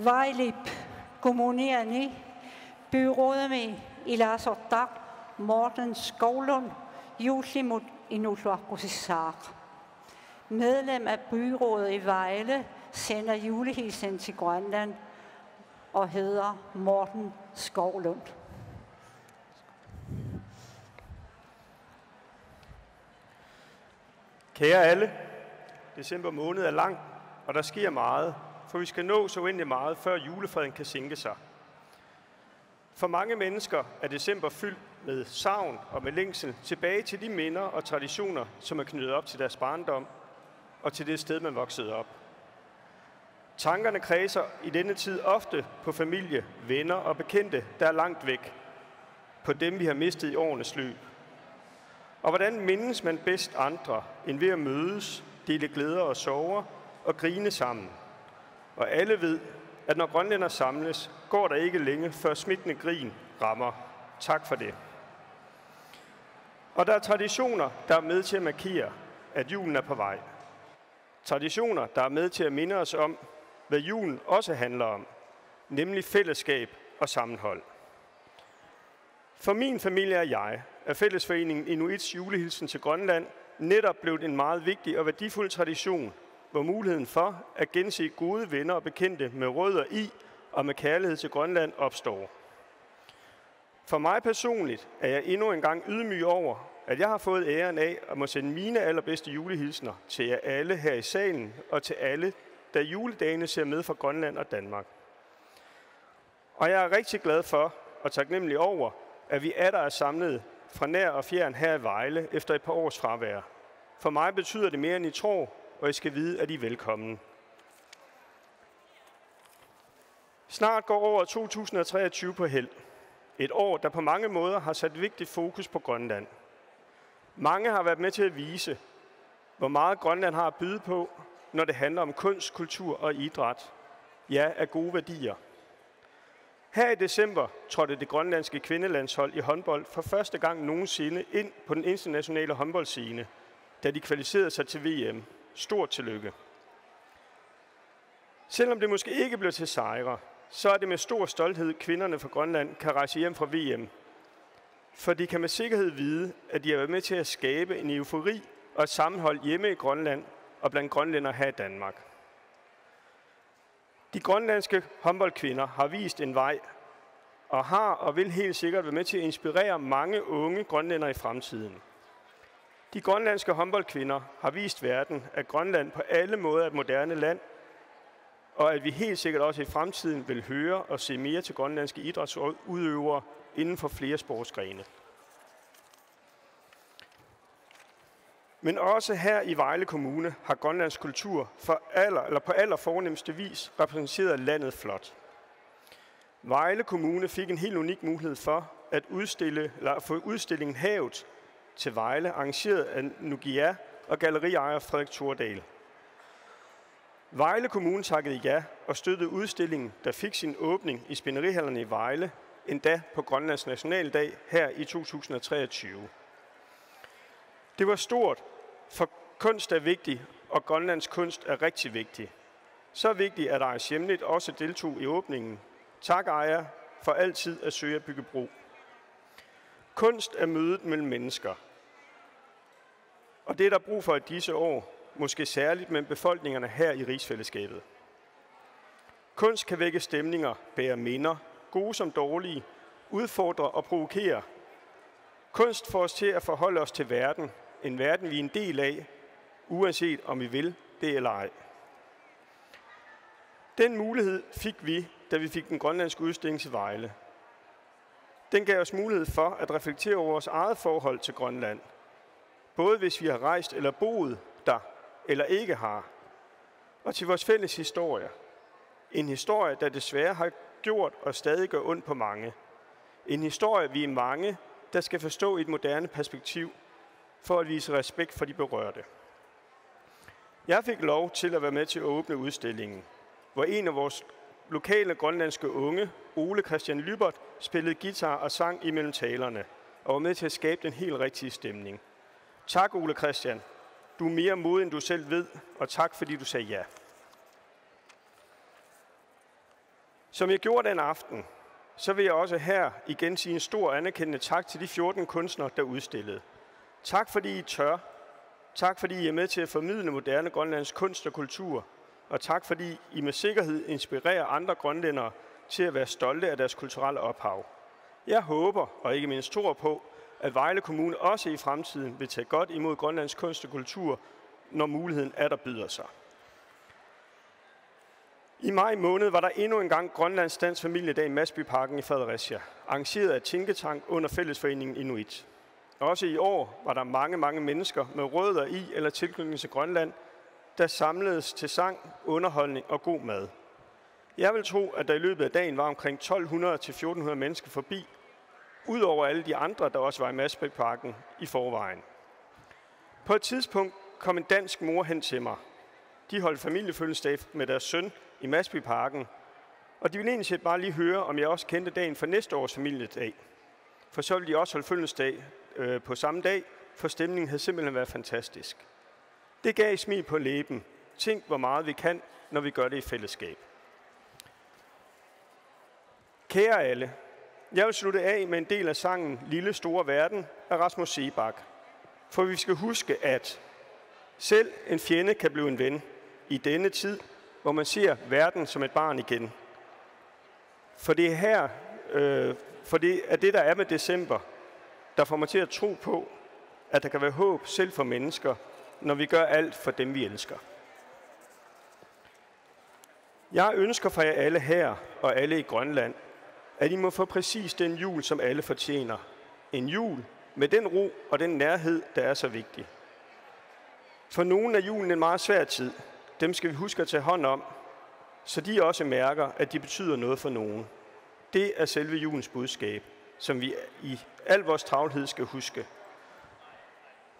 Vejlip Kommuniani byrådimi ilaasortaq Morten Skovlund juullimut inuulluaqqusissaaq. Medlem af byrådet i Vejle sender julehilsen til Grønland og hedder Morten Skovlund. Kære alle, december måned er lang, og der sker meget, for vi skal nå så uendelig meget, før julefreden kan sænke sig. For mange mennesker er december fyldt med savn og med længsel tilbage til de minder og traditioner, som er knyttet op til deres barndom og til det sted, man voksede op. Tankerne kredser i denne tid ofte på familie, venner og bekendte, der er langt væk. På dem, vi har mistet i årenes løb. Og hvordan mindes man bedst andre, end ved at mødes, dele glæder og sorger og grine sammen? Og alle ved, at når grønlænder samles, går der ikke længe, før smittende grin rammer. Tak for det. Og der er traditioner, der er med til at markere, at julen er på vej. Traditioner, der er med til at minde os om, hvad julen også handler om, nemlig fællesskab og sammenhold. For min familie og jeg er fællesforeningen Inuits julehilsen til Grønland netop blevet en meget vigtig og værdifuld tradition, hvor muligheden for at gense gode venner og bekendte med rødder i og med kærlighed til Grønland opstår. For mig personligt er jeg endnu engang ydmyg over, at jeg har fået æren af at må sende mine allerbedste julehilsner til jer alle her i salen og til alle, der juledagene ser med fra Grønland og Danmark. Og jeg er rigtig glad for og taknemmelig over, at vi atter er samlet fra nær og fjern her i Vejle efter et par års fravær. For mig betyder det mere, end I tror, og I skal vide, at I er velkommen. Snart går året to tusind og treogtyve på hæld. Et år, der på mange måder har sat vigtigt fokus på Grønland. Mange har været med til at vise, hvor meget Grønland har at byde på, når det handler om kunst, kultur og idræt. Ja, af gode værdier. Her i december trådte det grønlandske kvindelandshold i håndbold for første gang nogensinde ind på den internationale håndboldscene, da de kvalificerede sig til V M. Stort tillykke. Selvom det måske ikke bliver til sejre, så er det med stor stolthed, kvinderne fra Grønland kan rejse hjem fra V M. For de kan med sikkerhed vide, at de har været med til at skabe en eufori og et sammenhold hjemme i Grønland og blandt grønlændere her i Danmark. De grønlandske håndboldkvinder har vist en vej, og har og vil helt sikkert være med til at inspirere mange unge grønlændere i fremtiden. De grønlandske håndboldkvinder har vist verden, at Grønland på alle måder er et moderne land, og at vi helt sikkert også i fremtiden vil høre og se mere til grønlandske idrætsudøvere inden for flere sportsgrene. Men også her i Vejle Kommune har Grønlands kultur for aller, eller på allerfornemste vis repræsenteret landet flot. Vejle Kommune fik en helt unik mulighed for at udstille, eller at få udstillingen Havet til Vejle, arrangeret af Nugia og galleriejer Frederik Thordal. Vejle Kommune takkede ja og støttede udstillingen, der fik sin åbning i Spinderihallerne i Vejle, endda på Grønlands nationaldag her i to tusind og treogtyve. Det var stort, for kunst er vigtig, og Grønlands kunst er rigtig vigtig. Så vigtig, at Aaja Chemnitz også deltog i åbningen. Tak, Aaja, for altid at søge at bygge bro. Kunst er mødet mellem mennesker. Og det er der brug for i disse år, måske særligt mellem befolkningerne her i rigsfællesskabet. Kunst kan vække stemninger, bære minder, gode som dårlige, udfordre og provokere. Kunst får os til at forholde os til verden, en verden, vi er en del af, uanset om vi vil det eller ej. Den mulighed fik vi, da vi fik den grønlandske udstilling til Vejle. Den gav os mulighed for at reflektere over vores eget forhold til Grønland, både hvis vi har rejst eller boet der, eller ikke har, og til vores fælles historie. En historie, der desværre har gjort og stadig gør ondt på mange. En historie, vi er mange, der skal forstå i et moderne perspektiv, for at vise respekt for de berørte. Jeg fik lov til at være med til at åbne udstillingen, hvor en af vores lokale grønlandske unge, Ole Christian Lyberth, spillede guitar og sang imellem talerne, og var med til at skabe den helt rigtige stemning. Tak, Ole Christian. Du er mere modig, end du selv ved, og tak, fordi du sagde ja. Som jeg gjorde den aften, så vil jeg også her igen sige en stor anerkendende tak til de fjorten kunstnere, der udstillede. Tak, fordi I tør. Tak, fordi I er med til at formidle moderne grønlandsk kunst og kultur. Og tak, fordi I med sikkerhed inspirerer andre grønlændere til at være stolte af deres kulturelle ophav. Jeg håber, og ikke mindst tror på, at Vejle Kommune også i fremtiden vil tage godt imod grønlandsk kunst og kultur, når muligheden atter byder sig. I maj måned var der endnu en gang Grønlands Dansk Familiedag i Masbyparken i Fredericia, arrangeret af Tænketank under Fællesforeningen Inuit. Også i år var der mange, mange mennesker med rødder i eller tilknytning til Grønland, der samledes til sang, underholdning og god mad. Jeg vil tro, at der i løbet af dagen var omkring tolv hundrede til fjorten hundrede mennesker forbi, ud over alle de andre, der også var i Masbyparken i forvejen. På et tidspunkt kom en dansk mor hen til mig. De holdt familiefødselsdag med deres søn i Masbyparken, og de ville egentlig set bare lige høre, om jeg også kendte dagen for næste års familiedag. For så ville de også holde fødselsdag øh, på samme dag, for stemningen havde simpelthen været fantastisk. Det gav et smil på læben. Tænk, hvor meget vi kan, når vi gør det i fællesskab. Kære alle, jeg vil slutte af med en del af sangen Lille Store Verden af Rasmus Seebach. For vi skal huske, at selv en fjende kan blive en ven i denne tid, hvor man ser verden som et barn igen. For det er her, øh, for det er det, der er med december, der får mig til at tro på, at der kan være håb selv for mennesker, når vi gør alt for dem, vi elsker. Jeg ønsker for jer alle her og alle i Grønland, at I må få præcis den jul, som alle fortjener. En jul med den ro og den nærhed, der er så vigtig. For nogen er julen en meget svær tid. Dem skal vi huske at tage hånd om, så de også mærker, at de betyder noget for nogen. Det er selve julens budskab, som vi i al vores travlhed skal huske.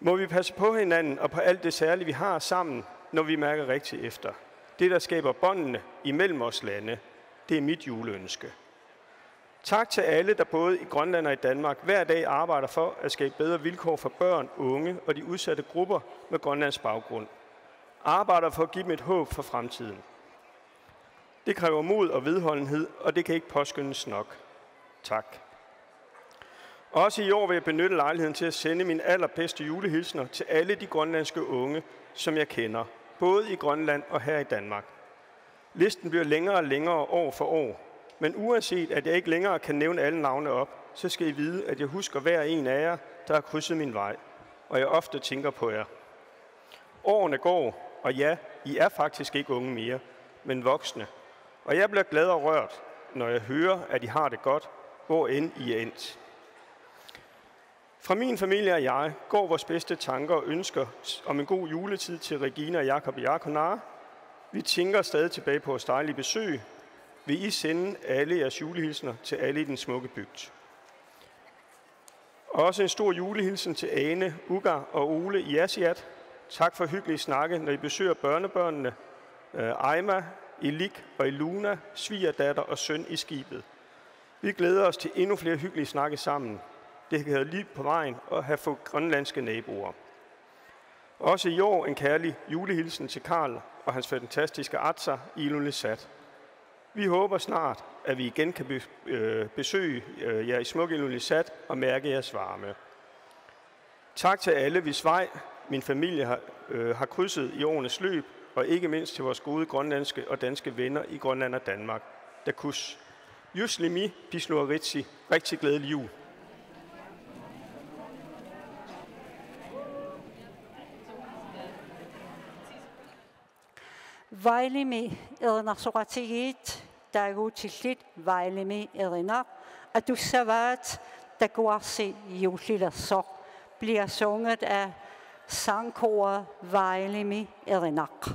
Må vi passe på hinanden og på alt det særlige, vi har sammen, når vi mærker rigtigt efter. Det, der skaber båndene imellem os lande, det er mit juleønske. Tak til alle, der både i Grønland og i Danmark hver dag arbejder for at skabe bedre vilkår for børn, unge og de udsatte grupper med grønlandsk baggrund. Arbejder for at give dem et håb for fremtiden. Det kræver mod og vedholdenhed, og det kan ikke påskyndes nok. Tak. Også i år vil jeg benytte lejligheden til at sende min allerbedste julehilsner til alle de grønlandske unge, som jeg kender, både i Grønland og her i Danmark. Listen bliver længere og længere år for år, men uanset at jeg ikke længere kan nævne alle navne op, så skal I vide, at jeg husker hver en af jer, der har krydset min vej, og jeg ofte tænker på jer. Årene går, og ja, I er faktisk ikke unge mere, men voksne. Og jeg bliver glad og rørt, når jeg hører, at I har det godt, hvor end I er endt. Fra min familie og jeg går vores bedste tanker og ønsker om en god juletid til Regine og Jakob i Akunaa. Vi tænker stadig tilbage på vores dejlige besøg. Vil I sende alle jeres julehilsner til alle i den smukke bygd? Og også en stor julehilsen til Ane, Uga og Ole i Asiat. Tak for hyggelige snakke, når I besøger børnebørnene, øh, Aima, Ilik og Iluna, svigerdatter og søn i skibet. Vi glæder os til endnu flere hyggelige snakke sammen. Det kan hedde liv på vejen og have få grønlandske naboer. Også i år en kærlig julehilsen til Karl og hans fantastiske atsa i Ilulissat. Vi håber snart, at vi igen kan be- øh, besøge øh, jer i smukke Ilulissat og mærke jeres varme. Tak til alle, hvis vej min familie har, øh, har krydset i årenes løb, og ikke mindst til vores gode grønlandske og danske venner i Grønland og Danmark. Takuss. Juullimi pisluaritsi. Rigtig glædelig jul. Vejlemi erinarsoqatigiit taaguutillit Vejlemi erinaq atussavaat takuarsi juullilersoq. Bliver sunget af sangkoret Vejlemi erinaq.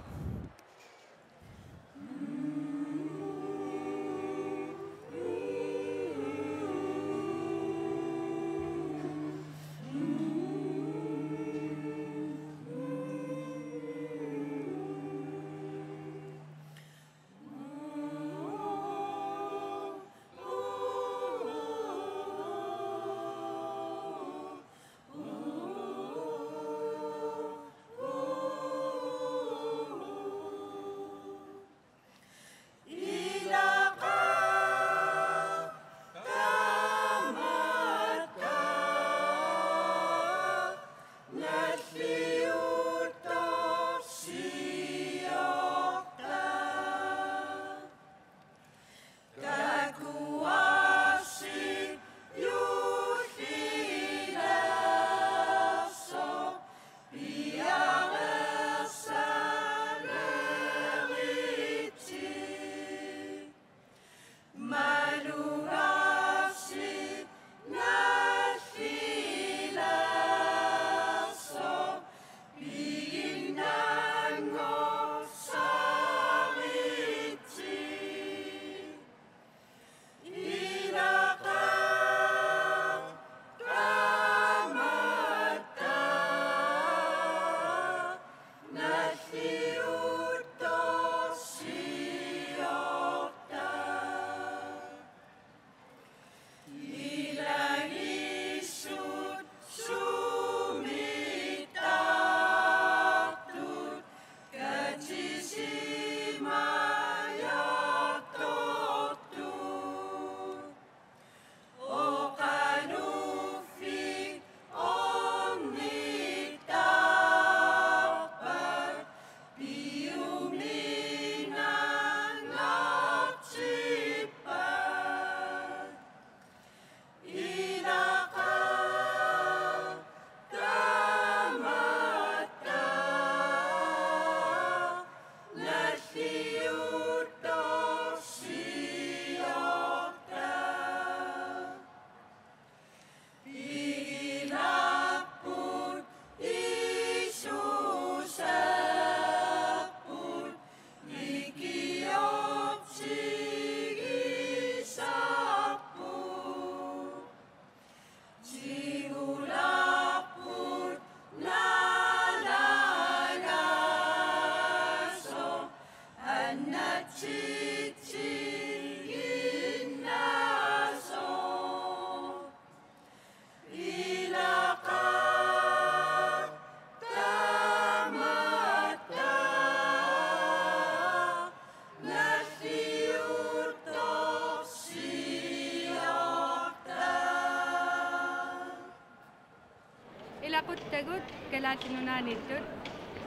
Kalaallit Nunaanniittut.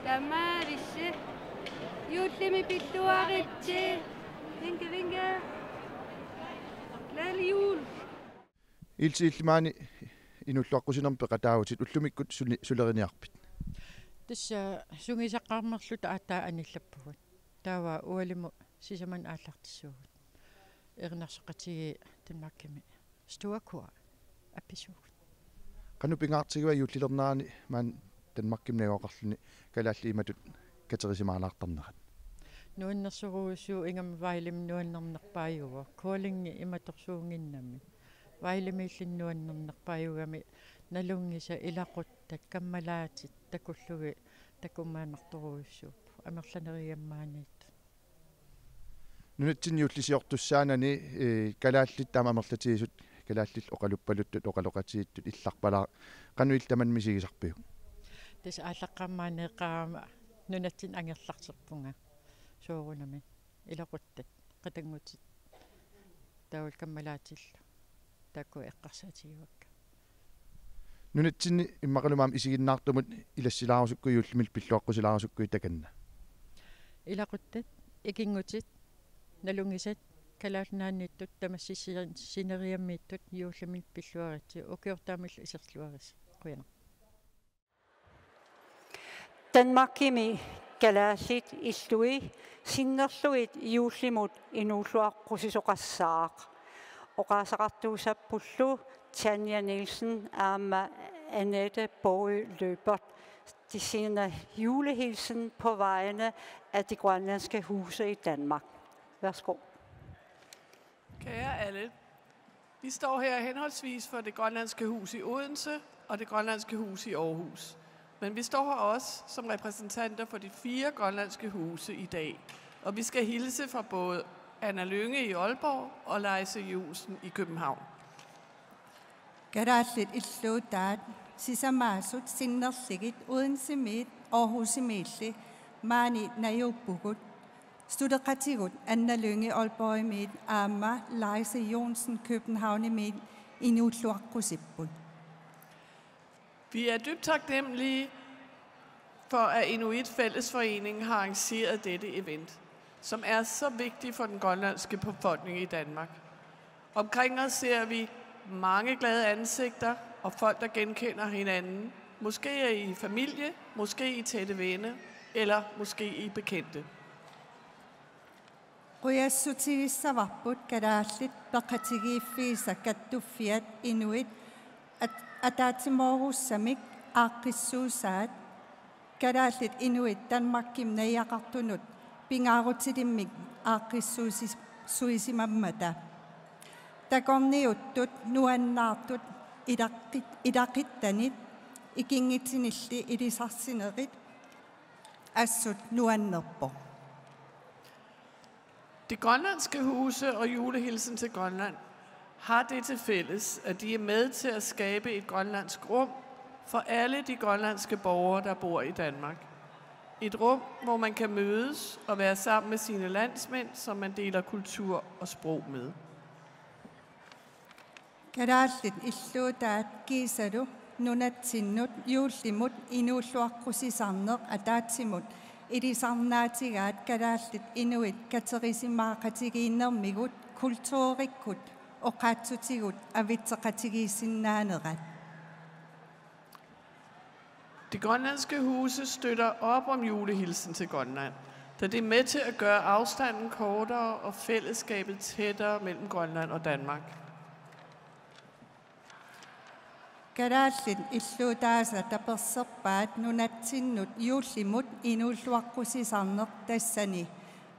Tamaavissi. Juullimi pilluaritsi. Vinke, vinke. Glædelig jul. Ilse, illit maani inuulluaqqusinermi peqataavutit, ullumikkut suni-, suleriniarpit? Tassa sungiusaqqaarmerluta aatsaat anillappugut. Taava ualimut sisamanut aallartissuugut. Erinarsoqatigiit Danmarkimi Store Kur appisuugut. Qanoq pingaartigiva juullilernerani maani Danmarkimi najugaqarluni kalaallit imatut katerisimaalaartarnerat? Nuannersorujussuuvoq, ingammik Vejlemi nuannernerpaajuvoq. Koldingi imatorsuunnginnami. Vejlemiilluni nuannernerpaajugami, nalunngisat, ilaquttat, kammalaatit takullugit takumaannartorujussuupput amerlanerigami maaniittut. Nunatsinni juullisiortussaanani, ee, kalaallit taama amerlatigisut, kalaallit oqaluppaluttut, oqaloqatigiittut illarpalaaq. Qanoq illit tamanna misigisarpiuk? Tassa aallaqqaammut eqqaama nunatsinni angerlarterpunga soorunami. Ilaquttat, qatanngutit, taavalu kammalaatillu taakku eqqarsaatigivakka. Nunatsinni immaqaluunniit aamma isiginnaartumut ilassilaarusukkut juullimillu pilluaqqusilaarusukkuit takanna? Ilaquttat, ikinngutit, nalunngisat, Kalaallit Nunaanniittut, tamassi si-, sineriammiittut juullimik pilluaritsi, ukiortaamillu iserluarisi. Qujanaq. Danmarkimi kalaallit illui sinnerlugit juullimut inuulluaqqusisoqassaaq. Oqaaseqartuussappullu Tanja Nielsen aamma Annette Borg Løbert, de sender julehilsen på vegne af de grønlandske huse i Danmark. Værsgo. Kære alle, vi står her henholdsvis for det grønlandske hus i Odense og det grønlandske hus i Aarhus. Men vi står her også som repræsentanter for de fire grønlandske huse i dag, og vi skal hilse fra både Anna Lynge i Aalborg og Leise Johnsen i København. Kalaallit illuutaat sisamaasut sinnerlugit Odensemiit Aarhusimiilli maani najuuppugut. Suleqatigut Anna Lynge Aalborgimiit aamma Leise Johnsen Københavnimiit inuulluaqqusipput. Vi er dybt taknemmelige for, at Inuit Fællesforening har arrangeret dette event, som er så vigtigt for den grønlandske befolkning i Danmark. Omkring os ser vi mange glade ansigter og folk, der genkender hinanden. Måske er I familie, måske I tætte venner, eller måske I bekendte. Qujassutigissavarput kalaallit peqatigiiffiisa kattuffiat inuit at-, ataatsimoorussamik aaqqissuussaat, kalaallit inuit Danmarkimi najugaqartunut pingaarutilimmik aaqqissuusi-, suisimammata. Takorniuttut nuannaartut ilaqqit-, ilaquttanit ikinngitsunilli ilisarsinerit assut nuannerpoq. De grønlandske huse og Julehilsen til Grønland har det til fælles, at de er med til at skabe et grønlandsk rum for alle de grønlandske borgere, der bor i Danmark. Et rum, hvor man kan mødes og være sammen med sine landsmænd, som man deler kultur og sprog med. Kalaallit illuutaat kiisalu nunatsinnut juullimut inuulluaqqusisarneq ataatsimut ilisarnaatigaat kalaallit inuit katerisimaaqatigiinnermigut kulturikkut oqaatsutigut avitseqatigiissinnaanerat. De grønlandske huse støtter op om Julehilsen til Grønland, da det er med til at gøre afstanden kortere og fællesskabet tættere mellem Grønland og Danmark. Kalaallit illuutaasa taperserpaat nunatsinnut juullimut inuulluaqqusisarneq tassani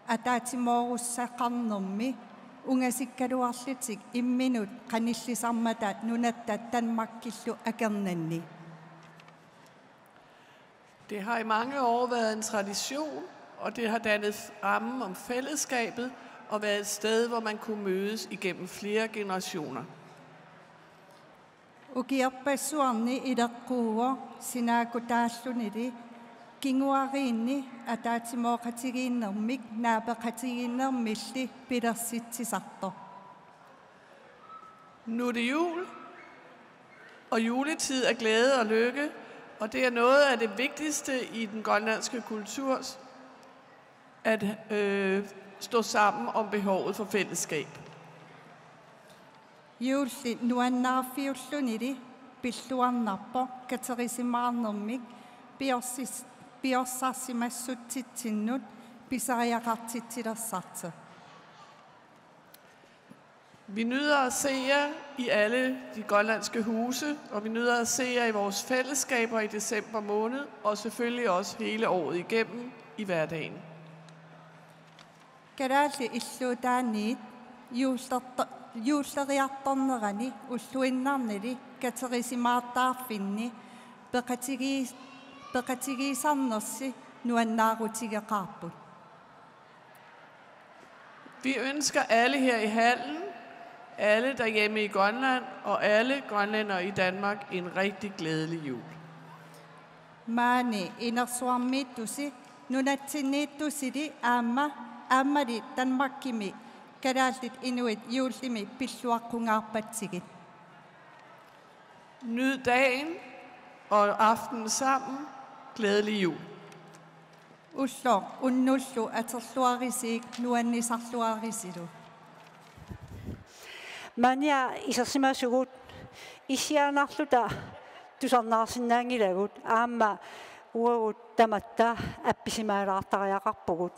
ataatsimoorussaqarnermi ungasikkaluarlutik imminut qanillisarmata nunatta Danmarkillu akornanni. Det har i mange år været en tradition, og det har dannet ramme om fællesskabet og været et sted, hvor man kunne mødes igennem flere generationer. Ukiorpassuarni ileqquuvoq sinaakutaallunili kinguariinni ataatsimooqatigiinnermik naapeqatigiinnermilli pilersitsisartoq. Nu er det jul, og juletid er glæde og lykke, Og det er noget af det vigtigste i den grønlandske kultur, at øh, stå sammen om behovet for fællesskab. Juulli nuannaarfiullunili pilluarnarpoq katerisimaarnermik piorsis-, piorsarsimassutsitsinnut pisariaqartitsilersartoq. Vi nyder at se jer i alle de grønlandske huse, og vi nyder at se jer i vores fællesskaber i december måned, og selvfølgelig også hele året igennem i hverdagen. Kalaallit illuutaanniit juullerto-, juulleriartornerani ulluinnarnili katerisimaartaarfinni peqatigiis-, peqatigiisarnersi nuannaarutigeqaarput. Vi ønsker alle her i hallen, alle derhjemme i Grønland og alle grønlændere i Danmark en rigtig glædelig jul. Maani inersuarmiittusi, nunatsinniittusili aamma, aammali Danmarkimi kalaallit inuit juullimi pilluaqqungaarpatsigit. Nyd dagen og aftenen sammen. Glædelig jul. Ulloq unnullu atorluarisiuk nuannisarluarisilu. Maanna isersimasugut issiaannarluta tusarnaarsinnaanngilagut aamma uagut tamatta appisimaalaartariaqarpugut.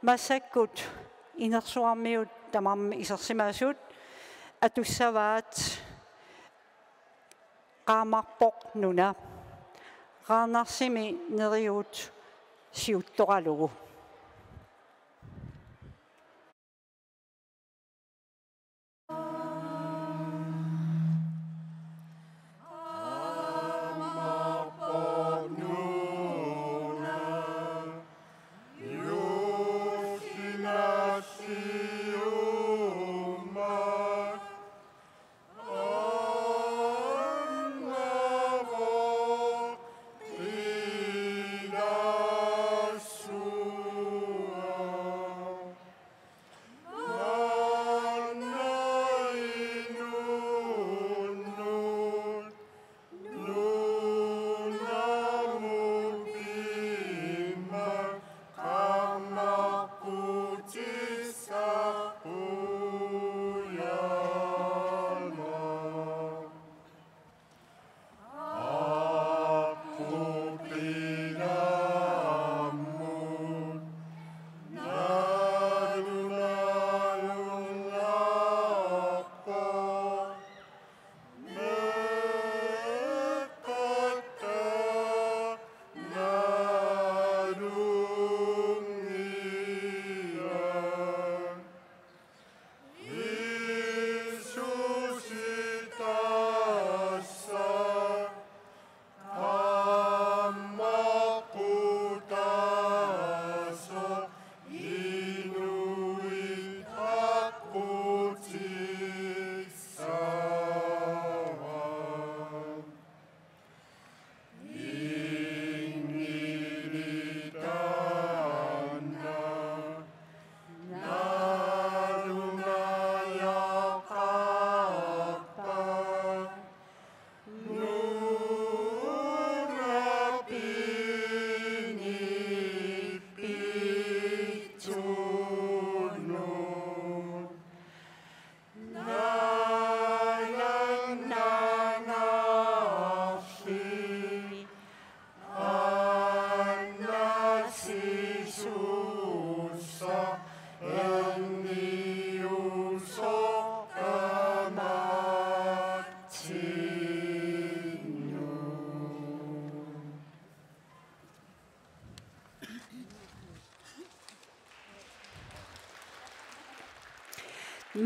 Massakkut inersuarmiut tamarmik isersimasut atussavaat Qaammarpoq nuna. Qaarnarsimi Neriuut siuttoralugu.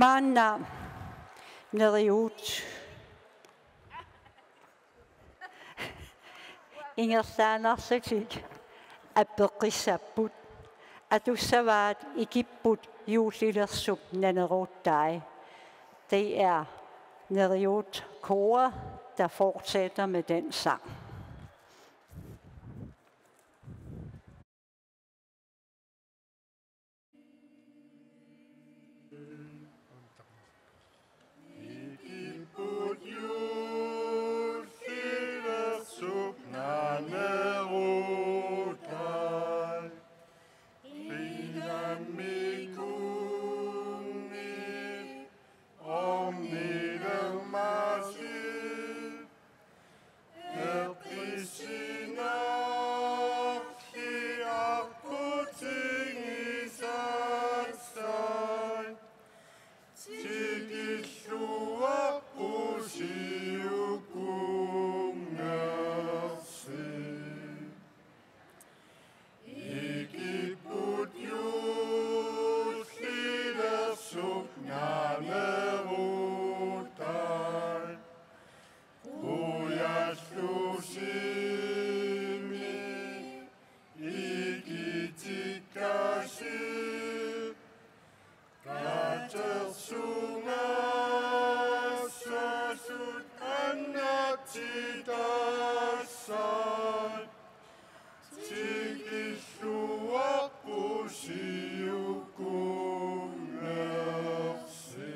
Maanna Neriuut ingerlaannarlutik appeqqissapput. Atussavaat Ikipput juullilersup naneruuttai. Det er Neriuut Koret, der fortsætter med den sang. Namerutai. Ujallusimi ikitikkasi. Katersungassasut annatsitassat. Tikilluaqqusiukunnersi.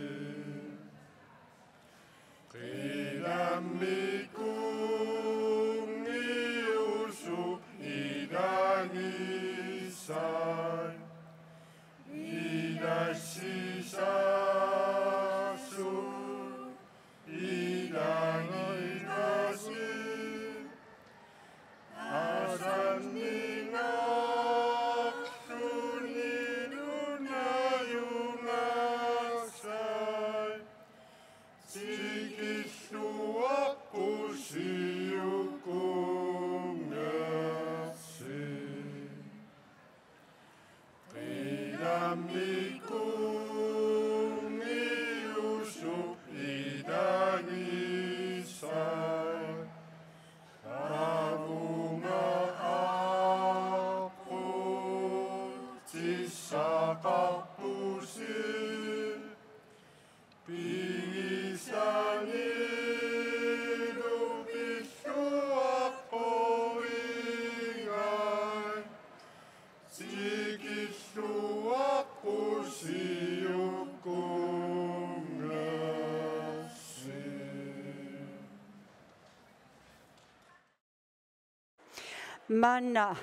Qilammikunngiusup ilagisai. Ilassisasut ilagigasi. Asanningaarluni nunajungasai. Tikilluaqqusiukunnersi. Qilammikunngiusup ilagisai. Avunga aqqutissaqarpusi. Pigisanilu pilluaqquvingai. Tikilluaqqusiukunnersi. Maanna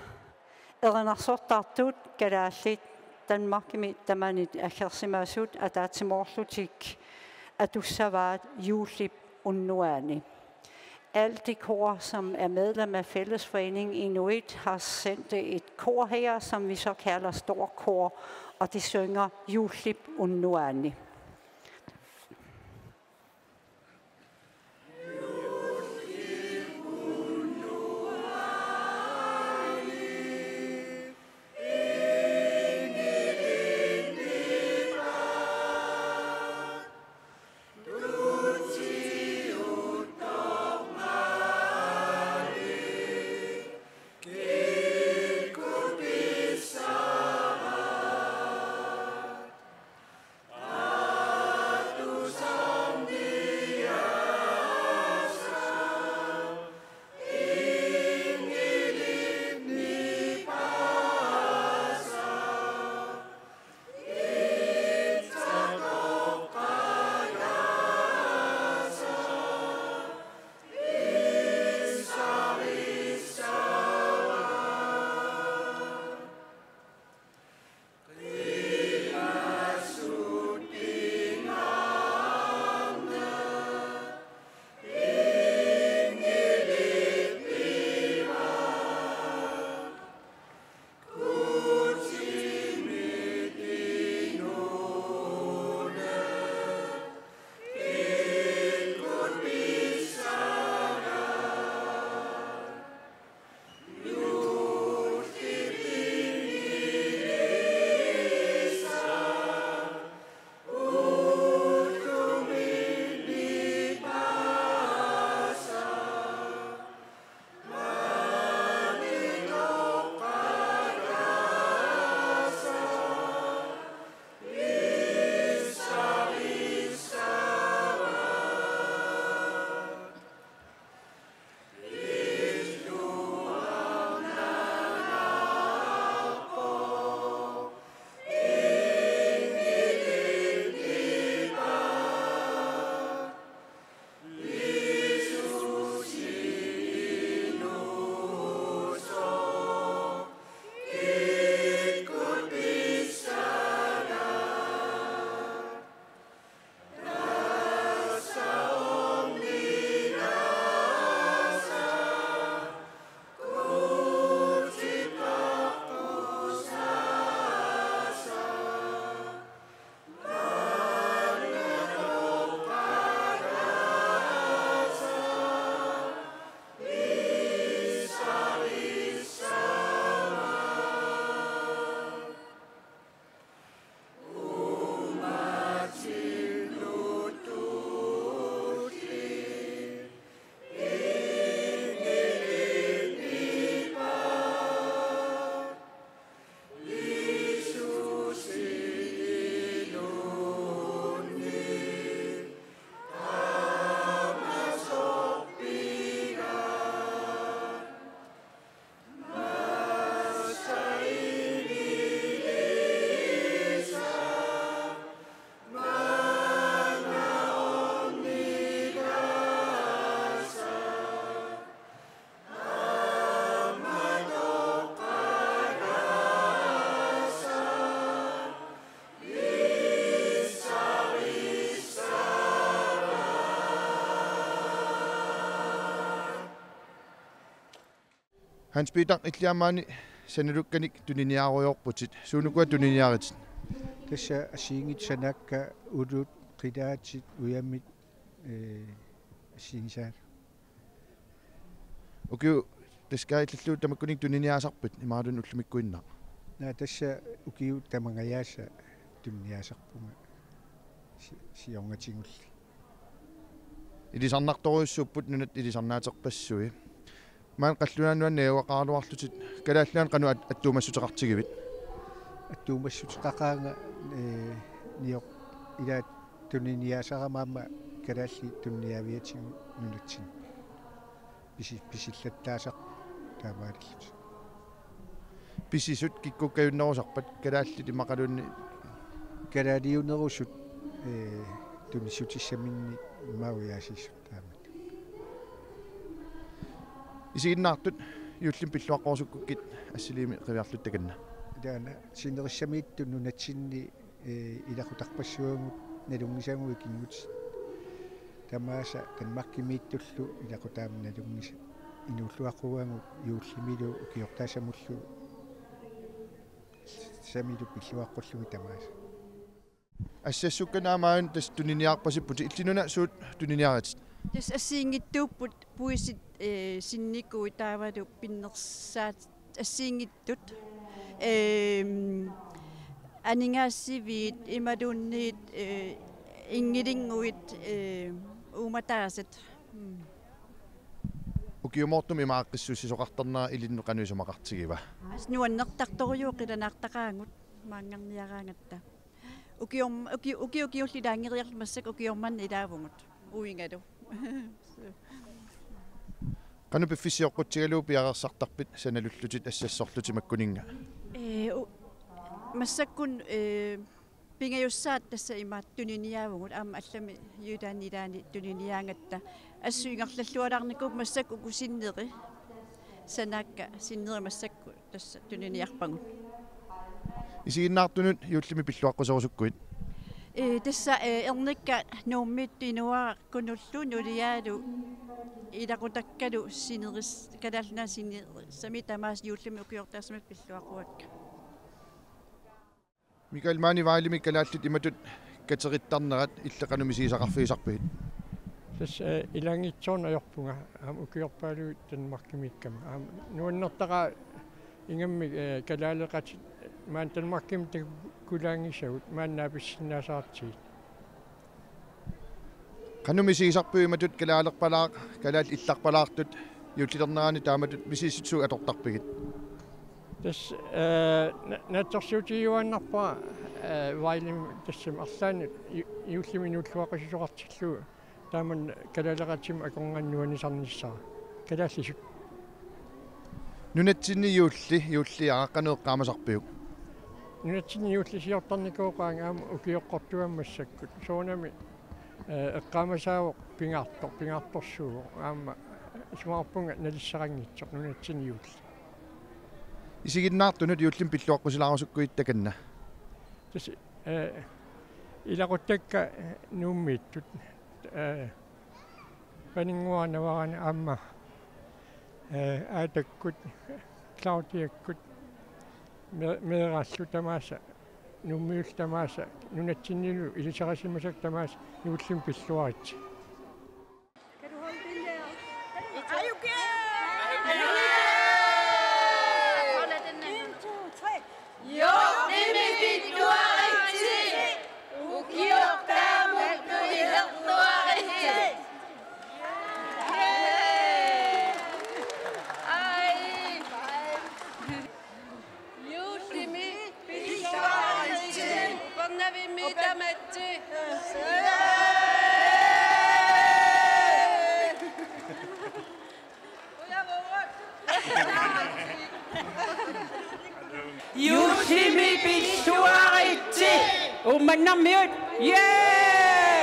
erinarsortartut kalaallit Danmarkimi tamanit aggersimasut ataatsimoorlutik atussavaat juullip unnuaani. Alt det kor, som er medlem af Fællesforeningen Inuit, har sendt et kor her, som vi så kalder Stor Kor, og det synger Juullip unnuaani. Hans Peter, illit aamma maani sanalukkanik tuniniaarujoorputit. Suunukua tuniniaritit? Tassa assigiinngitsut sanaakka ulut, qilaatit, ujamit, ee, assigiinngitsunik. Ukiut tassa illit tamakkuninnga tuniniaasarpit imaluunniit ullumikkuinnaq? Naa, tassa ukiut tamangajaasa tuniniaasarpunga si-, siornatigulli. Ilisarnartorujussuupput nunat ilisarnaaterpassui. Maani Qallunaat Nunaanni najugaqaraluarlutit Kalaallit Nunaanni qanoq at-, attuumassuteqartigivit? Attuumassuteqaqaanga, ee, nioq-, ilaat tuniniaasarama aamma kalaallit tuniniaaviatigut nunatsinni. Pisi-, pisillattaasarput taamaalillutik. Pisisut kikkukkajunnerusarpat, kalaallit immaqaluunniit? Kalaaliunerusut, ee, tunissutissaminnik imaluunniit aasiissutit taamak. Isiginnaartut juullimi pilluaqqorusukkukkit assiliimi qiviarlutit takanna. Taanna sinerissamiittut nunatsinni, ee, ilaqutarpassuagut nalunngisagut ikinngutit. Tamaasa Danmarkimiittullu ilaqutaamut nalunngisat inuulluaqquagut juullimilu ukiortaassamullu, -samilu pilluaqqullugit tamaasa. Assassukkanik aamma tassa tuniniarpasipputit, illit nunat suut tuniniaritit? Tassa assigiinngitsuupput puisit, ee, sinnikuit taavalu pinnersaat assigiinngitsut. Ehm, aningaasiviit imaluunniit, ee, inngilinnguit, ee, uummataasat. Mm. Ukiumoortumik ima aaqqissuussisoqartarnera ilinnut qanoq isumaqartigiva? Assut nuannertartorujuuvoq qilanaartaqaagut maanngarniaraangatta. Ukiorm-, uki-, uki-, ukiullit ilaanngeriarlugit massakkut ukioq manna ilaavugut. Uingalu. Qanoq piffissaq sioqqutsigalugu piareersartarpit sanalullutit assassorlutit makkuninnga? Ee, u-, massakkut, ee, pingajussaat tassa imaattoq tuniniaavugut, aamma allamik Jyllandip ilaani tuniniaangatta. Assut ingerlallualaarnikuupput massakkut uku sinneri. Sanaakka sinneri massakkut tassa tuniniarpagut. Isiginnaartunut juullimi pilluaqquserusukkuit? Ee, tassa, ee, ernikka Nuummiittut inuarakkunullu nuliaalu ilaqutakkalu sineris-, Kalaallit Nunaanni sinerissamiit tamaasa juullimi ukiortaassamut pilluaqquakka. Mikael, maani Vejlemi kalaallit imatut katerittarnerat illit qanoq misigisaqarfigisarpigit? Tassa, ee, ilaanngitsoorneq ajorpunga, aamma ukiorpaaluit Danmarkimiikkama. Aamma nuannertaqaaq ingammik, ee, kalaaleqatit maani Danmarkimi takkulaanngisagut, maani naapissinnaasaratsigit. Qanoq misigisarpigit imatut kalaalerpalaaq-, kalaallit illarpalaartut juullilernerani taamatut misissutsut atortarpigit? Tassa, ee, na-, naatsorsuutigiuaannarpara, ee, Vejlemi tassami arlaanni ju-, juullimi inuulluaqqusisoqartillugu taama kalaaleqatimik akornanni nuannisarnissara. Kalaallisut. Nunatsinni juulli, juulliara qanoq eqqaamasarpiuk? Nunatsinni juullisiortarnikuugaanga aamma ukioqqortuugama massakkut. Soorunami, ee, eqqaamasaavoq pingaartoq, pingaartorsuuvoq. Aamma isumaqarpunga nalissaqanngitsoq nunatsinni juulli. Isiginnaartunut juullimi pilluaqqusilaarusukkuit takanna? Tassa, ee, ilaquttakka Nuummiittut, ee, Paninnguaq Navarani aamma, ee, Aatakkut, Claudiakkut, me-, meeraallu tamaasa, Nuummiullu tamaasa, nunatsinnilu ilisarisimasakka tamaasa, juullimi pilluaritsi. Juullimi pilluaritsi, ukioq taamukku iserluaritsi. Ai. Juullimi pilluaritsi, Upernavimmi tamatsi. Juullimi pilluaritsi. Uummannarmiut. Jee!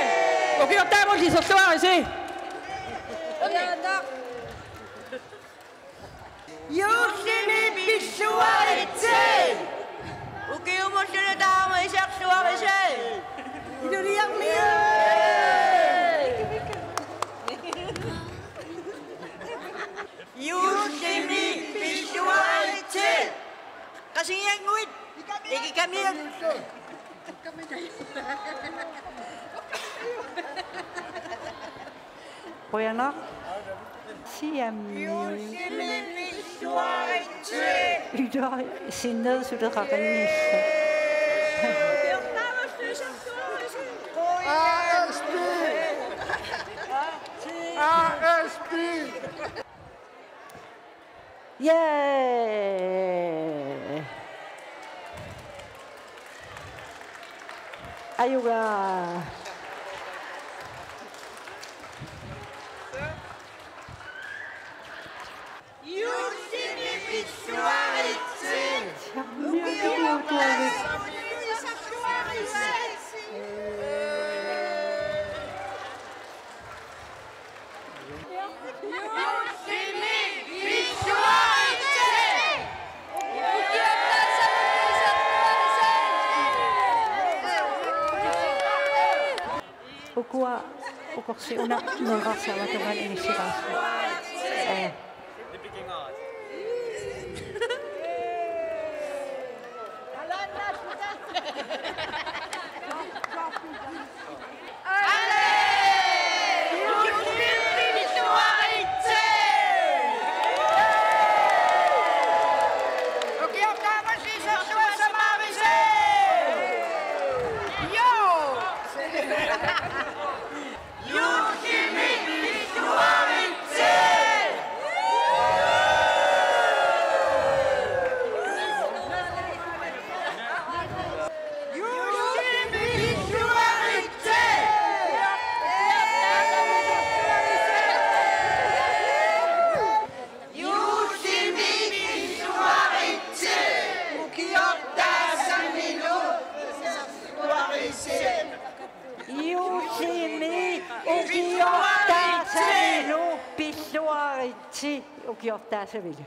Ukioq taamulli iserluaritsi. Juullimi pilluaritsi. Ukiumullu taama iserluaritsi. Inuliarmiut. Juullimi Qujanaq. Siammi. Ila sinneesuteqaqinngillat. A S P! A S P! Yay! Ajuga. Juullimi pilluaritsi. Juullimi pilluaritsi. Ukua ukorsi una meerarsiamatunngaanniit inissitaassaaq. Ee. Juullimi ukiortaasamilu pilluaritsi ukiortaasamilu.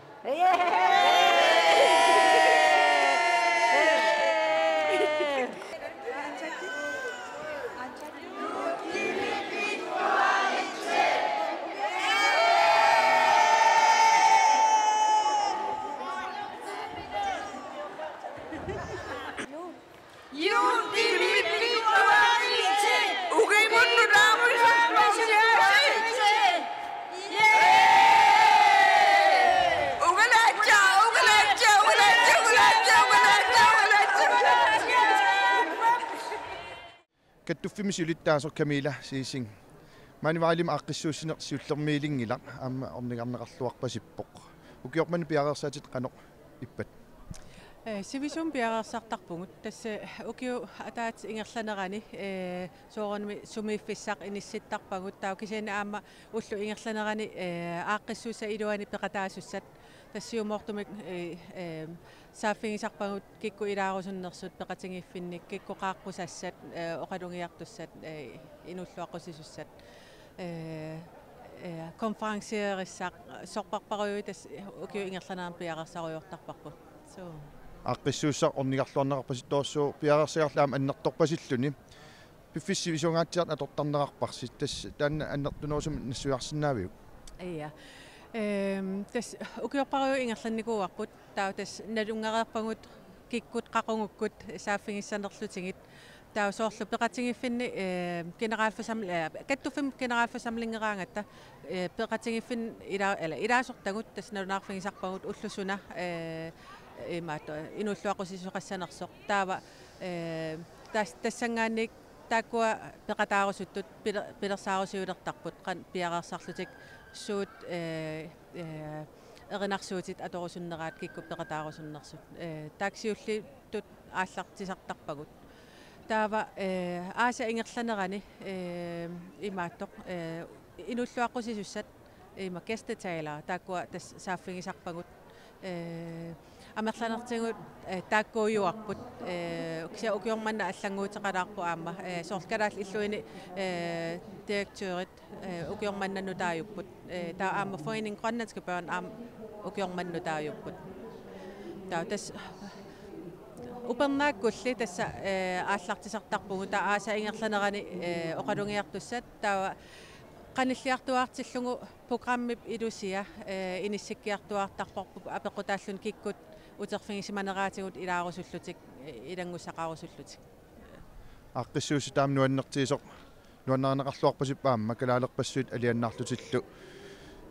Kattuffimmi siulittaasoq Camilla Siising. Maani Vejlemi aaqqissuussineq siullermiilinngilaq, aamma ornigarneqarluarpasippoq. Ukioq manna piareersaatit qanoq ippat? Ee, sivisuumik piareersartarpugut. Tassa ukiup ataatsip ingerlanerani, ee, soorunami sumiiffissaq inissittarpagut. Taava kisianni aamma ullup ingerlanerani, ee, aaqqissuussap iluani peqataasussat. Tassa siumoortumik, ee, ee, saaffigisarpagut kikkut ilaarusunnersut peqatigiiffinni, kikkut qaaqqusassat, ee, oqalugiartussat, ee, inuulluaqqusisussat. Ee, ee, konferencierissaq, sorpassuarujussuit tassa ukiup ingerlanerani piareersarujoortarparput. Suu. Aaqqissuussaq ornigarluarneqarpasittorujussuuvoq, piareersagarli aamma annertorpasilluni. Piffissaq sivisuungaatsiartoq atortarneqarparsi, tassa taanna annertunerusumik nassuiarsinnaaviuk? Ia. Ehm, tassa ukiorpassuit ingerlannikuuarput, taava tassa nalunngereerpagut kikkut qaqugukkut saaffigissanerlutigit. Taava soorlu peqatigiiffinni, ehm, generalforsaml-, eh, kattuffimmut generalforsamlingeraangatta, eh, peqatigiiffinni ila-, eller ilaasortagut tassa nalunaarfigisarpagut ulloq suna, eh, imaattoq inuulluaqqusisoqassanersoq. Taava, eh, tas-, tassanngaanniit taakkua peqataarusuttut pile-, pilersaarusiulertarput qanoq piareersarlutik suut, ee, ee, erinarsuutit atorusunneraat kikkut peqataarusunnersut. Ee, taakku siulliuttut aallartisartarpagut. Taava, ee, aasap ingerlanerani, ee, imaattoq, ee, inuulluaqqusisussat, ima gæstetalere, taakkua tassa saaffigisarpagut. Ee, amerlanertigut, ee, taakkuujuarput, ee, kisianni ukioq manna allannguuteqalaarpoq aamma, ee, soorlu kalaallit illuini, ee, direktørit, ee, ukioq manna nutaajupput, ee, taava aamma Foreningen Grønlandske Børn aamma ukioq manna nutaajupput. Taava tassa upernaakkulli tassa, ee, aallartisartarpugut, taava aasap ingerlanerani, ee, oqalugiartussat, taava qanilliartuaartillugu programmip ilusia, ee, inissikkiartuaartarparput apeqqutaalluni kikkut uterfigisimaneraatigut ilaarusullutik, ee, ilanngussaqarusullutik. Aaqqissuussaq taama nuannertigisoq Nuannarineqarluarpasippa aamma kalaalerpassuit aliannaarlutillu.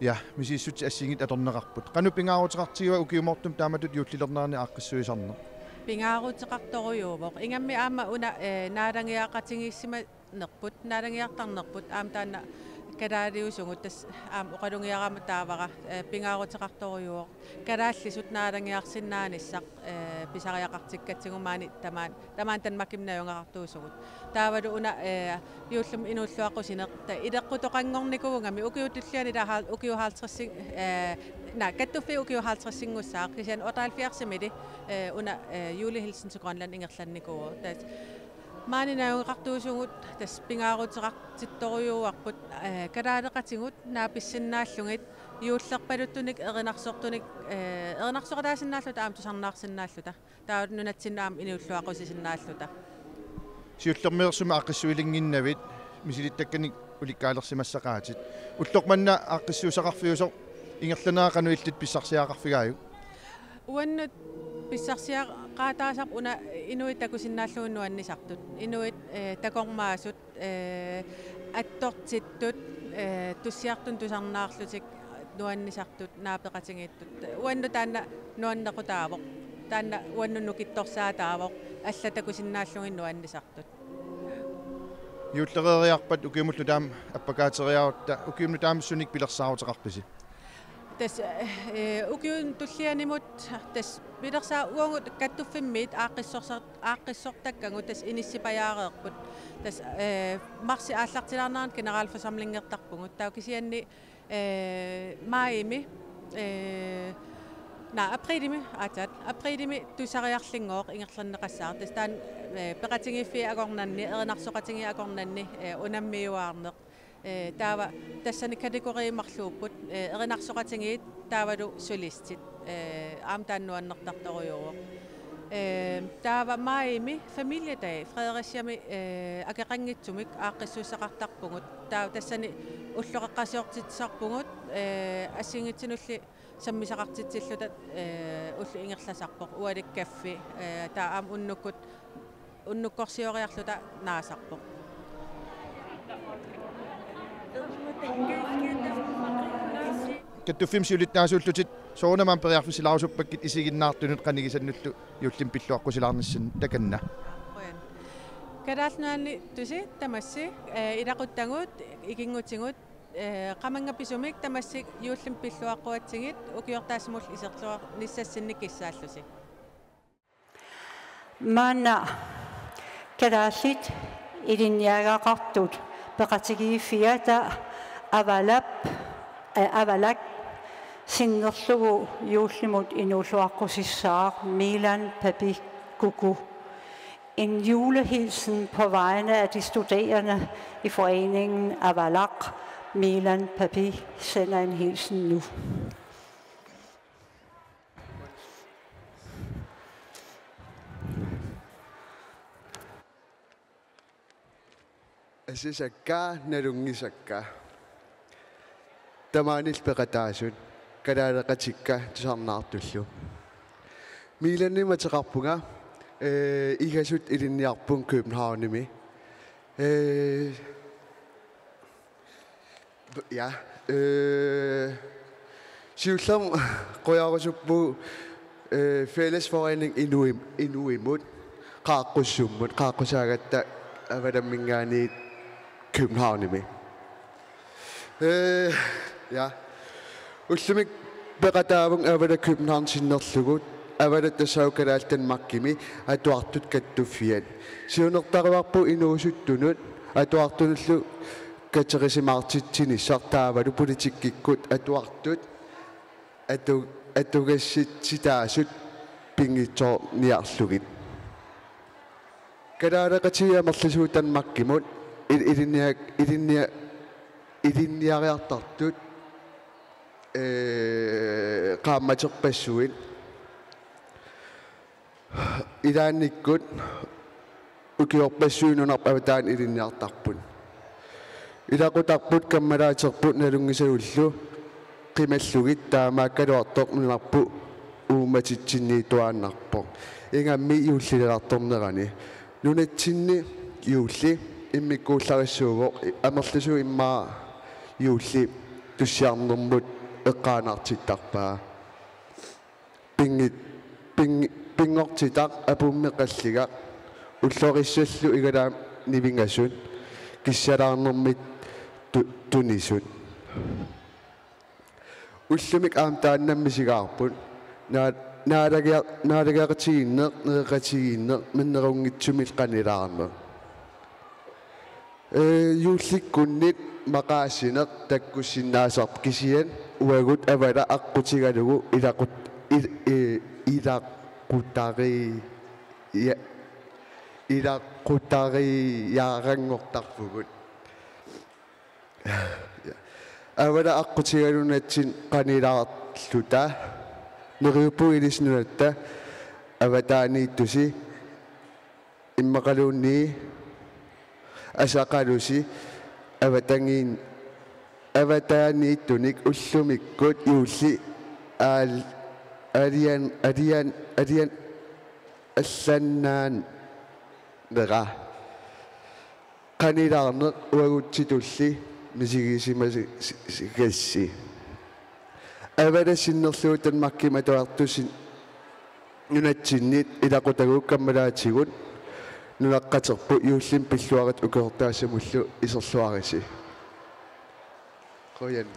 Ja, misissutit assigiinngitsut atorneqarput. Qanoq pingaaruteqartigiva ukiumoortumik taamatut juullilernerani aaqqissuisarneq? Pingaaruteqartorujuuvoq. Ingammik aamma una, eh, naalagiaqatigiissimanerput, naalagiartarnerput, aamma taanna kalaaliusugut, tassa aamma oqalugiarama taavara, eh, pingaaruteqartorujuuvoq. Kalaallisut naalagiarsinnaanissaq, eh, pisariaqartikkatsigu maani tamaan-, tamaani Danmarkimi najugaqartuusugut. Taavalu una, eh, juullimi inuulluaqqusineq, ta-, ileqqutoqanngornikuugami ukiut tulliani ila hal-, ukiut halvtredsin-, eh, na, kattuffiit ukiut halvtredsinngussaaq, kisianni otteoghalvfjerdsimili, eh, una, eh, julehilsen til Grønland ingerlannikuuvoq. Tassa maani najugaqartuusugut, tassa pingaaruteqartittorujuuarput, eh, kalaaleqatigut naapissinnaallugit, juullerpaluttunik erinarsortunik, eh, erinarsoqataasinnaalluta aamma tusarnaarsinnaalluta. Taava nunatsinni aamma inuulluaqqusisinnaalluta. Siullermeersumik aaqqissuilinnginnavit, misilittakkanik ulikkaalersimassaqaatit. Ulloq manna aaqqissuussaqarfiusoq ingerlanera qanoq illit pissarsiaqarfigaajuk? Uannut pissarsiaqaataasarpoq una inuit takusinnaallugu nuannisartut. Inuit, eh, takormaasut, eh, attortittut, eh, tussiartunut tusarnaarlutik nuannisartut, naapeqatigiittut. Uannut taanna nuannequtaavoq. Taanna uannut nukittorsaataavoq. Allat takusinnaallugit nuannisartut. Juullereeriarpat ukiumut nutaamut appakaateriarutta, ukiumut nutaamut sunik pilersaaruteqarpisi? Tassa, eh, ukiuni tullianimut tassa pilersaa-, uagut kattuffimmiit aaqqissorsa-, aaqqissortakkagut tassa inissipajaareerput. Tassa, eh, marsip aallartilaarnerani generalforsamlingertarpugut. Taava kisianni, eh, majimi, eh, na, aprilimi, aatsaat, aprilimi tusariarlunngooq ingerlanneqassaaq. Tassa taanna, eh, peqatigiiffiit akornanni, erinarsoqatigiit akornanni, eh, unammiuaarneq. Eh, taava tassani kategoriit marluupput, eh, erinarsoqatigiit taavalu solistit, eh, aamma taanna nuannertartorujuuvoq. Eh, taava majimi familiedag Fredericiami, eh, akeqanngitsumik aaqqissuussaqartarpugut. Taava tassani ulloqeqqasiortitsisarpugut, eh, assigiinngitsunulli sammisaqartitsilluta, eh, ulloq ingerlasarpoq, ualikkaffi, eh, taava aamma unnukkut, unnukkorsioriarluta naasarpoq. Kattuffimmi siulittaasuullutit soorunami periarfissilaarusuppakka isiginnaartunut qanigisannullu juullimi pilluaqqusilaarnissannut, takanna. Qujan. Kalaallit Nunaanni tusi tamassi, eh, ilaquttagut, ikinngutigut, eh, qamannga pisumik tamassi juullimi pilluaqquatsigit ukiortaassimullu iserluarnissassinnik kissaallusi. Maanna kalaallit ilinniagaqartut peqatigiiffiata Avalak, eh, Avalak sinnerlugu juullimut inuulluaqqusissaaq Milan Papi Kuku. En julehilsen på vegne af de studerende i foreningen Avalak. Milan Papi sender en hilsen nu. Asasakka, nalunngisakka. Tamaaniillu peqataasut, kalaaleqatikka tusarnaartullu. Milanimik ateqarpunga, eh, igasut ilinniarpunga Københavnimi. Eh, b-, ja, eh, siullermik qujarusuppugut, eh, Fælles Forening Inuim-, Inuimut, qaaqqussummut, qaaqqusaagatta Avalamminngaanniit Københavnimi. Eh, ja. Ullumikkut peqataavunga Avalak København sinnerlugu, Avalak tassaavoq Kalaallit Danmarkimi atuartut kattuffiat. Siunertaruarpugut inuusuttunut atuartunullu katerisimaartitsinissaq taavalu politikkikkut atuartut atu-, atugassitsitaasut pinngitsoorniarlugit. Kalaaleqatigiit amerlasuut Danmarkimut il-, ilinniak-, ilinnia-, ilinniariartartut, ee, qaammaterpassuit. Ilaannikkut ukiorpassuit nunarput avataani ilinniartarput. Ilaqutarput kammalaaterput nalunngisagullu qimallugit taamaakkaluartoq nunarput uummatitsinniittuaannarpoq. Ingammik juullilaartornerani. Nunatsinni juulli immikkuullarissuuvoq, amerlasuut immaqa juulli tussiarnermut eqqaanartittarpaa. Pinngit-, pinng-, pinngortitaq apuummi qalligaq, ullorissallu igalaap nivingasut, kissalaarnermit tu-, tunisut. Ullumi aamma taanna misigaarput, naa-, naalagia-, naalagiaqatigiinneq, nereqatigiinneq, minnerunngitsumik qanilaarneq. Ee, juullikkunnit maqaasineq takkussinnaasarpoq, kisianni uagut Avala aqqutigalugu ilaqut-, il-, ee, ilaqutari-, ja-, ilaqutariaaranngortarpugut. Avala aqqutigalugu nunatsinni qanilaarluta, neriuppugut ilissi nunatta avataaniittusi, immaqaluunniit asaqalusi avatangin-, avataaniittunik ullumikkut juulli aal-, alian-, alian-, alian-, allannaanera. Qanilaarneq uagutsitulli misigisimagassi. Avala sinnerlugu Danmarkimut atuartusi nunatsinnit ilaqutagooq kammalaatigut nunaqqaterput, juullimi pilluarit ukiortaassamullu iserluarisi. Qujan.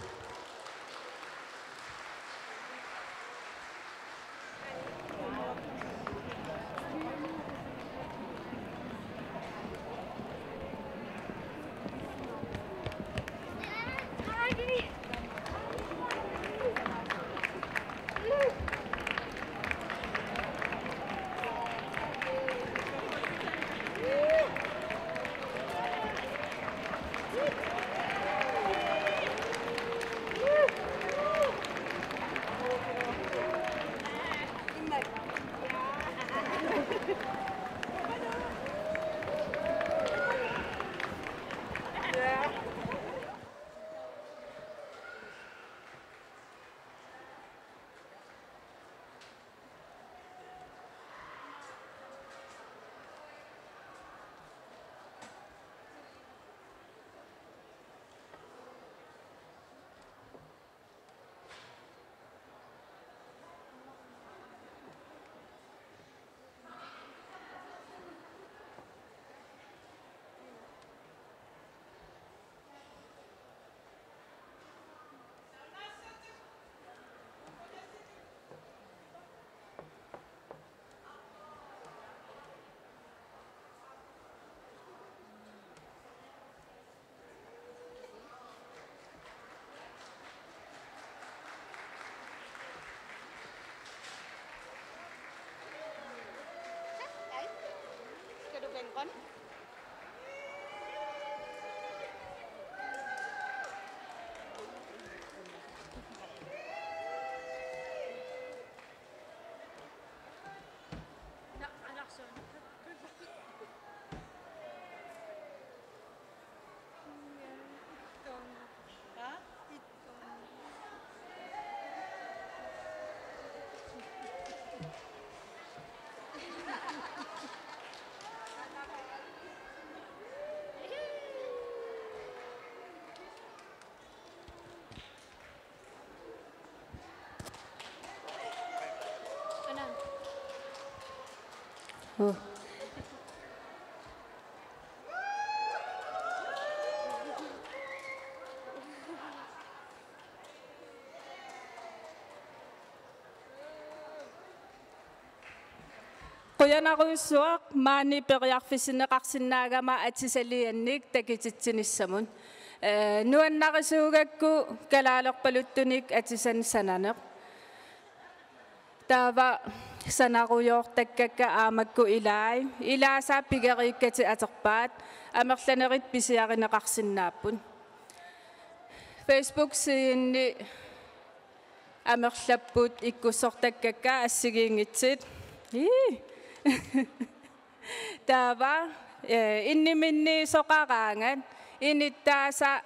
Skal du vende rundt? Qujanarujussuaq maani periarfissinneqarsinnaagama atisaliannik takititsinissamut. Ee, nuannarisuugakku kalaalerpaluttunik atisanik sananeq. Taava sanarujoortakkakka aamakku ilaat, ilaasa pigeriikkatit aterpaat, amerlanerit pisiarineqarsinnaapput. Facebook-sidinni amerlapput ikkussortakkakka assigiinngitsut. Ii. Taava, ee, inniminniisoqaraangat inittaasa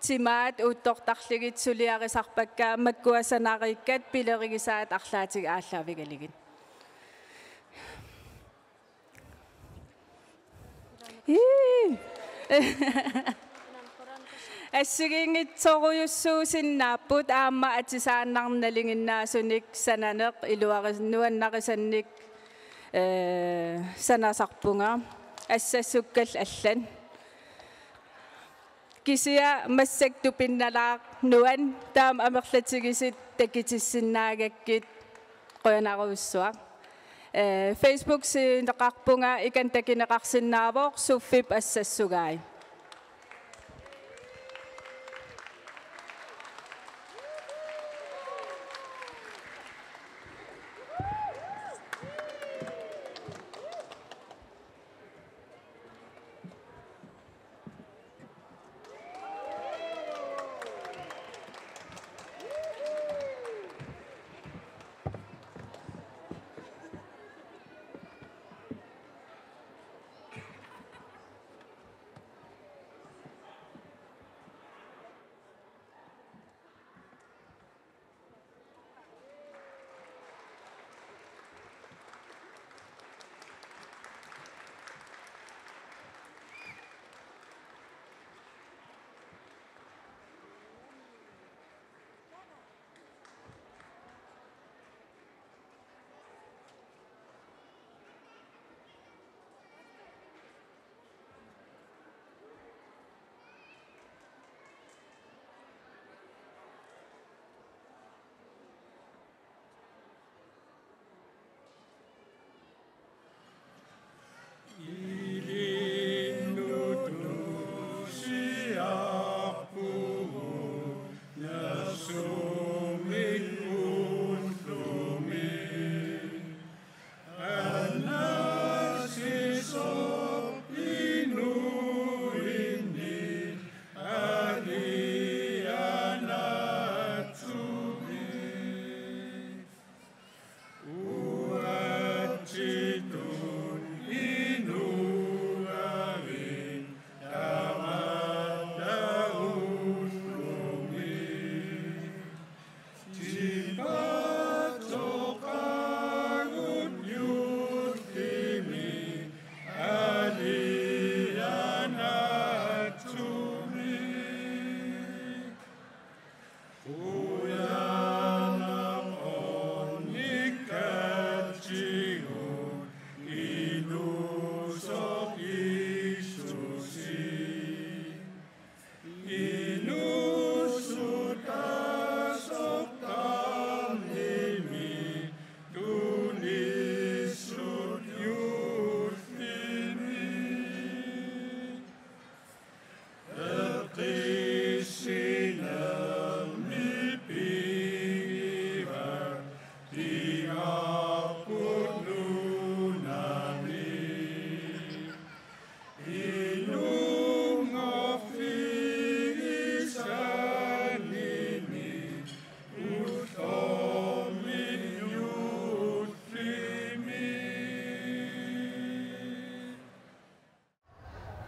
timaat uuttortarlugit suliarisarpakka, makkua sanariikkat pilerigisaat arlaatigut aallaavigalugit. Ii. Assigiinngitsorujussuusinnaapput aamma atisaannarneq nalinginnaasunik sananeq iluaris-, nuannarisannik, eh, sanasarpunga assassukkakka allat. Kisianni massakkut tupinnalaaq nuann taama amerlatigisut takutissinnaagakkit qujanarujussuaq. Eh, Facebook-siuneqarpunga ikani takuneqarsinnaavoq Suffip assassugai.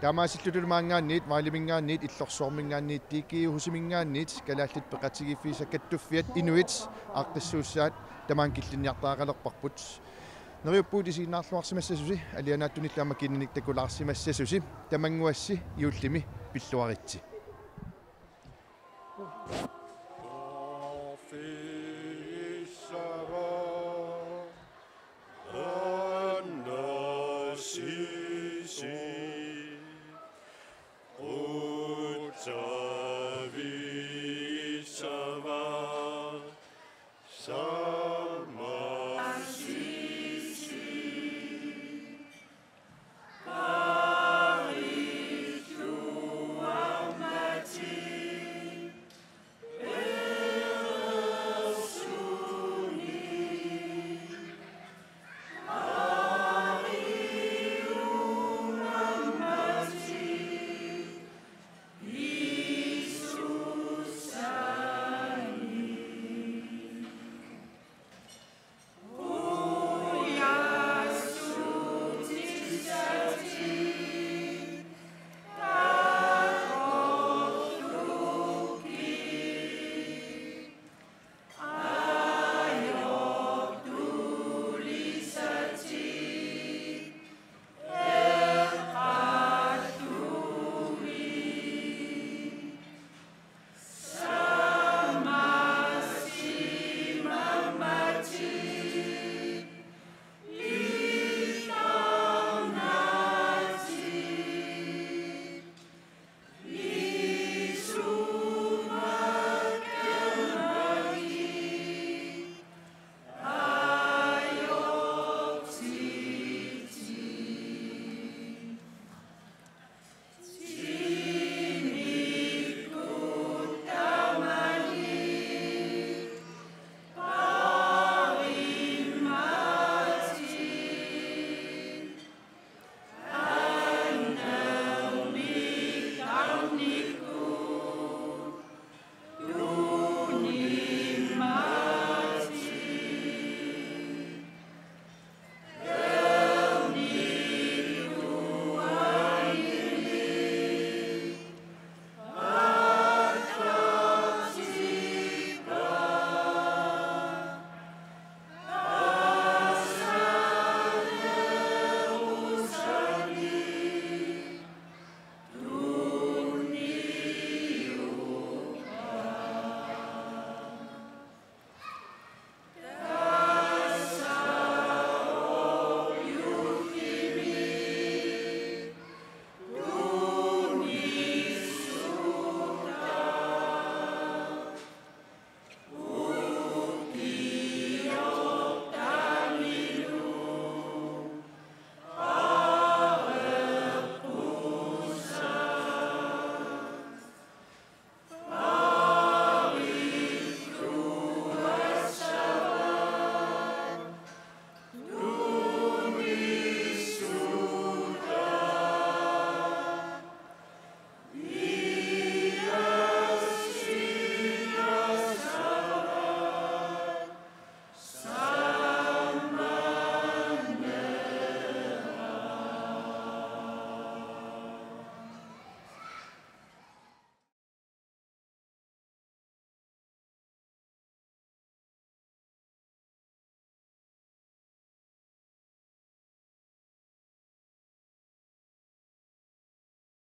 Taamaasillutullu maanngaanniit, Vejleminngaanniit, Illorsuarminngaanniit, D G Husiminngaanniit, Kalaallit Peqatigiiffiisa Kattuffiat, inuit aaqqissuussaat tamaanga killinniartariaqalerparput. Neriuppugut isiginnaarluarsimassasusi, alianaatsunik aamma kiinnanik takulaarsimassasusi, tamannguassi juullimi pilluaritsi.